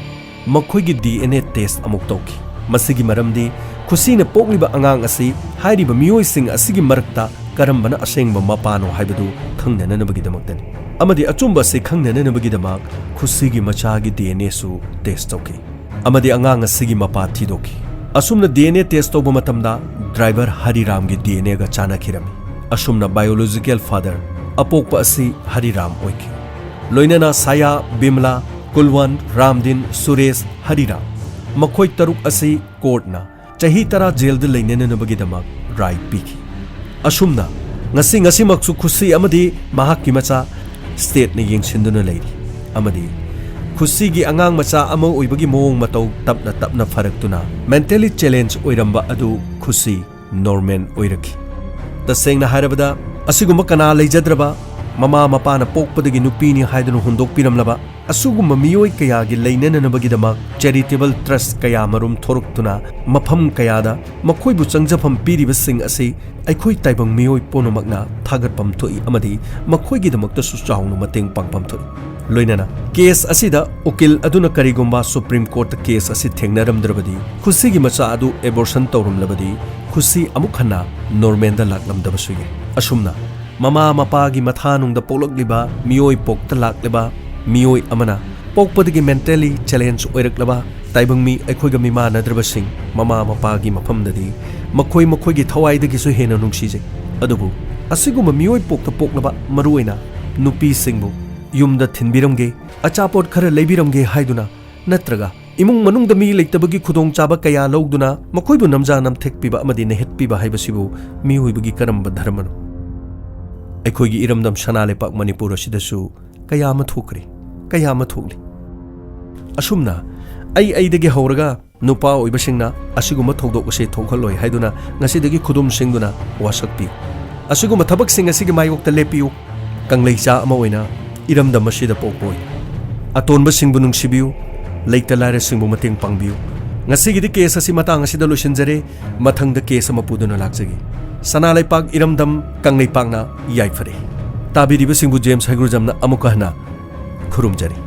ꯃꯈꯣꯏꯒꯤ ꯗꯤ ꯑꯦꯟ ꯑꯦ ꯇꯦꯁ ꯑꯃꯨꯛ ꯇꯧꯈꯤ꯫ ꯃꯁꯤꯒꯤ ꯃꯔꯝꯗꯤ ꯈꯨꯁꯤꯅ ꯄꯣꯛꯂꯤꯕ ꯑꯉꯥꯡ ꯑꯁꯤ ꯍꯥꯏꯔꯤꯕ ꯃꯤꯑꯣꯏꯁꯤꯡ ꯑꯁꯤꯒꯤ ꯃꯔꯛꯇ ꯀꯔꯝꯕꯅ ꯑꯁꯦꯡꯕ ꯃꯄꯥꯅꯣ ꯍꯥꯏꯕꯗꯨ ꯈꯪꯅꯅꯕꯒꯤꯗꯃꯛꯇꯅꯤ꯫ ꯑꯃꯗꯤ ꯑꯆꯨꯝꯕ ꯑꯁꯤ ꯈꯪꯅꯅꯕꯒꯤꯗꯃꯛ ꯈꯨꯁꯤꯒꯤ ꯃꯆꯥꯒꯤ ꯗꯤ ꯑꯦꯟ ꯑꯦꯁꯨ ꯇꯦꯁ ꯇꯧꯈꯤ ꯑꯃꯗꯤ ꯑꯉꯥꯡ ꯑꯁꯤꯒꯤ ꯃꯄꯥ ꯊꯤꯗꯣꯛꯈꯤ꯫ ꯑꯁꯨꯝꯅ ꯗꯤ ꯑꯦꯟ ꯑꯦ ꯇꯦꯁ ꯇꯧꯕ ꯃꯇꯝꯗ ꯗ꯭ꯔꯥꯏꯚꯔ ꯍꯔꯤꯔꯥꯝꯒꯤ ꯗꯤ ꯑꯦꯟ ꯑꯦꯒ ꯆꯥꯅꯈꯤꯔꯝꯃꯤ꯫ ꯑꯁꯨꯝꯅ ꯕꯥꯏꯑꯣꯂꯣꯖꯤꯀꯦꯜ ꯐꯥꯗꯔ, ꯑꯄꯣꯛꯄ ꯑꯁꯤ ꯍꯔꯤꯔꯥꯝ ꯑꯣꯏꯈꯤ꯫ ꯂꯣꯏꯅꯅ ꯁꯥꯌꯥ, ꯕꯤꯃꯂꯥ, ꯀꯨꯜꯋꯟ, ꯔꯥꯝꯗꯤꯟ, ꯁꯨꯔꯦꯁ, ꯍꯔꯤꯔꯥꯝ ꯃꯈꯣꯏ ꯇꯔꯨꯛ ꯑꯁꯤ ꯀꯣꯔꯠꯅ ꯆꯍꯤ ꯇꯔꯥ ꯖꯦꯜꯗ ꯂꯩꯅꯅꯅꯕꯒꯤꯗꯃꯛ ꯔꯥꯏ ꯄꯤꯈꯤ꯫ ꯑꯁꯨꯝꯅ ꯉꯁꯤ, ꯉꯁꯤꯃꯛꯁꯨ ꯈꯨꯁꯤ ꯑꯃꯗꯤ ꯃꯍꯥꯛꯀꯤ ꯃꯆꯥ ꯁ꯭ꯇꯦꯠꯅ ꯌꯦꯡꯁꯤꯟꯗꯨꯅ ꯂꯩꯔꯤ ꯑꯃꯗꯤ ꯈꯨꯁꯤꯒꯤ ꯑꯉꯥꯡ ꯃꯆꯥ ꯑꯃ ꯑꯣꯏꯕꯒꯤ ꯃꯑꯣꯡ ꯃꯇꯧ ꯇꯞꯅ ꯇꯞꯅ ꯐꯔꯛꯇꯨꯅ ꯃꯦꯟꯇꯦꯂꯤ ꯆꯦꯂꯦꯟꯖ ꯑꯣꯏꯔꯝꯕ ꯑꯗꯨ ꯈꯨꯁꯤ ꯅꯣꯔꯃꯦꯜ ꯑꯣꯏꯔꯛꯈꯤ꯫ ꯇꯁꯦꯡꯅ ꯍꯥꯏꯔꯕꯗ, ꯑꯁꯤꯒꯨꯝꯕ ꯀꯅꯥ ꯂꯩꯖꯗ꯭ꯔꯕ ꯃꯃꯥ ꯃꯄꯥꯅ ꯄꯣꯛꯄꯗꯒꯤ ꯅꯨꯄꯤꯅꯤ ꯍꯥꯏꯗꯨꯅ ꯍꯨꯟꯗꯣꯛꯄꯤꯔꯝꯂꯕ ꯑꯁꯤꯒꯨꯝꯕ ꯃꯤꯑꯣꯏ ꯀꯌꯥꯒꯤ ꯂꯩꯅꯅꯅꯕꯒꯤꯗꯃꯛ ꯆꯦꯔꯤꯇꯦꯕꯜ ꯇ꯭ꯔꯁ ꯀꯌꯥ ꯃꯔꯨꯝ ꯊꯣꯔꯛꯇꯨꯅ ꯃꯐꯝ ꯀꯌꯥꯗ ꯃꯈꯣꯏꯕꯨ ꯆꯪꯖꯐꯝ ꯄꯤꯔꯤꯕꯁꯤꯡ ꯑꯁꯤ ꯑꯩꯈꯣꯏ ꯇꯥꯏꯕꯪ ꯃꯤꯑꯣꯏ ꯄꯨꯝꯅꯃꯛꯅ ꯊꯥꯒꯠꯐꯝ ꯊꯣꯛꯏ ꯑꯃꯗꯤ ꯃꯈꯣꯏꯒꯤꯗꯃꯛꯇꯁꯨ ꯆꯥꯎꯅ ꯃꯇꯦꯡ ꯄꯥꯡꯐꯝ ꯊꯣꯛꯏ꯫ ꯂꯣꯏꯅꯅ ꯀꯦꯁ ꯑꯁꯤꯗ ꯎꯀꯤꯜ ꯑꯗꯨꯅ ꯀꯔꯤꯒꯨꯝꯕ ꯁꯨꯄ꯭ꯔꯤꯝ ꯀꯣꯔꯠꯇ ꯀꯦꯁ ꯑꯁꯤ ꯊꯦꯡꯅꯔꯝꯗ꯭ꯔꯕꯗꯤ, ꯈꯨꯁꯤꯒꯤ ꯃꯆꯥ ꯑꯗꯨ ꯑꯦꯕꯣꯔꯁꯟ ꯇꯧꯔꯝꯂꯕꯗꯤ, ꯈꯨꯁꯤ ꯑꯃꯨꯛ ꯍꯟꯅ ꯅꯣꯔꯃꯦꯜꯗ ꯂꯥꯛꯂꯝꯗꯕꯁꯨ ꯌꯥꯏ꯫ ꯑꯁꯨꯝꯅ ꯃꯃꯥ ꯃꯄꯥꯒꯤ ꯃꯊꯥꯅꯨꯡꯗ ꯄꯣꯛꯂꯛꯂꯤꯕ ꯃꯤꯑꯣꯏ ꯄꯣꯛꯇ ꯂꯥꯛꯂꯤꯕ ꯃꯤꯑꯣꯏ ꯑꯃꯅ ꯄꯣꯛꯄꯗꯒꯤ ꯃꯦꯟꯇꯦꯂꯤ ꯆꯦꯂꯦꯟꯖ ꯑꯣꯏꯔꯛꯂꯕ ꯇꯥꯏꯕꯪ ꯃꯤ ꯑꯩꯈꯣꯏꯒ ꯃꯤꯃꯥꯟꯅꯗ꯭ꯔꯕꯁꯤꯡ ꯃꯃꯥ ꯃꯄꯥꯒꯤ ꯃꯐꯝꯗꯗꯤ ꯃꯈꯣꯏ ꯃꯈꯣꯏꯒꯤ ꯊꯋꯥꯏꯗꯒꯤꯁꯨ ꯍꯦꯟꯅ ꯅꯨꯡꯁꯤꯖꯩ꯫ ꯑꯗꯨꯕꯨ ꯑꯁꯤꯒꯨꯝꯕ ꯃꯤꯑꯣꯏ ꯄꯣꯛꯇ ꯄꯣꯛꯂꯕ ꯃꯔꯨꯑꯣꯏꯅ ꯅꯨꯄꯤꯁꯤꯡꯕꯨ ꯌꯨꯝꯗ ꯊꯤꯟꯕꯤꯔꯝꯒꯦ, ꯑꯆꯥꯄꯣꯠ ꯈꯔ ꯂꯩꯕꯤꯔꯝꯒꯦ ꯍꯥꯏꯗꯨꯅ ꯅꯠꯇ꯭ꯔꯒ ꯏꯃꯨꯡ ꯃꯅꯨꯡꯗ ꯃꯤ ꯂꯩꯇꯕꯒꯤ ꯈꯨꯗꯣꯡꯆꯥꯕ ꯀꯌꯥ ꯂꯧꯗꯨꯅ ꯃꯈꯣꯏꯕꯨ ꯅꯝꯖꯥ ꯅꯝꯊꯦꯛꯄꯤꯕ ꯑꯃꯗꯤ ꯅꯩꯍꯠꯄꯤꯕ ꯍꯥꯏꯕꯁꯤꯕꯨ ꯃꯤꯑꯣꯏꯕꯒꯤ ꯀꯔꯝꯕ ꯙꯔꯃꯅꯣ? ꯑꯩꯈꯣꯏꯒꯤ ꯏꯔꯝꯗꯝ ꯁꯅꯥ ꯂꯩꯄꯥꯛ ꯃꯅꯤꯄꯨꯔ ꯑꯁꯤꯗꯁꯨ ꯀꯌꯥ ꯑꯃ ꯊꯣꯛꯈ꯭ꯔꯦ, ꯀꯌꯥ ꯑꯃ ꯊꯣꯛꯂꯤ꯫ ꯑꯁꯨꯝꯅ ꯑꯩ ꯑꯩꯗꯒꯤ ꯍꯧꯔꯒ ꯅꯨꯄꯥ ꯑꯣꯏꯕꯁꯤꯡꯅ ꯑꯁꯤꯒꯨꯝꯕ ꯊꯧꯗꯣꯛ ꯑꯁꯤ ꯊꯣꯛꯍꯜꯂꯣꯏ ꯍꯥꯏꯗꯨꯅ ꯉꯁꯤꯗꯒꯤ ꯈꯨꯗꯨꯝ ꯁꯤꯡꯗꯨꯅ ꯋꯥꯁꯛꯄꯤꯌꯨ꯫ ꯑꯁꯤꯒꯨꯝꯕ ꯊꯕꯛꯁꯤꯡ ꯑꯁꯤꯒꯤ ꯃꯥꯌꯣꯛꯇ ꯂꯦꯞꯄꯤꯌꯨ꯫ ꯀꯪꯂꯩꯆꯥ ꯑꯃ ꯑꯣꯏꯅ ꯏꯔꯝꯗꯝ ꯑꯁꯤꯗ ꯄꯣꯛꯄ ꯑꯣꯏꯅ ꯑꯇꯣꯟꯕꯁꯤꯡꯕꯨ ꯅꯨꯡꯁꯤꯕꯤꯌꯨ, ꯂꯩꯇ ꯂꯥꯏꯔꯁꯤꯡꯕꯨ ꯃꯇꯦꯡ ꯄꯥꯡꯕꯤꯌꯨ꯫ ꯉꯁꯤꯒꯤꯗꯤ ꯀꯦꯁ ꯑꯁꯤ ꯃꯇꯥꯡ ꯑꯁꯤꯗ ꯂꯣꯏꯁꯤꯟꯖꯔꯦ꯫ ꯃꯊꯪꯗ ꯀꯦꯁ ꯑꯃ ꯄꯨꯗꯨꯅ ꯂꯥꯛꯆꯒꯦ꯫ ꯁꯅꯥ ꯂꯩꯄꯥꯛ ꯏꯔꯝꯗꯝ ꯀꯪꯂꯩꯄꯥꯛꯅ ꯌꯥꯏꯐꯔꯦ꯫ ꯇꯥꯕꯤꯔꯤꯕꯁꯤꯡꯕꯨ ꯖꯦꯝꯁ ꯍꯩꯒ꯭ꯔꯨꯖꯝꯅ ꯑꯃꯨꯛꯀ ꯍꯟꯅ ꯈꯨꯔꯨꯝꯖꯔꯤ꯫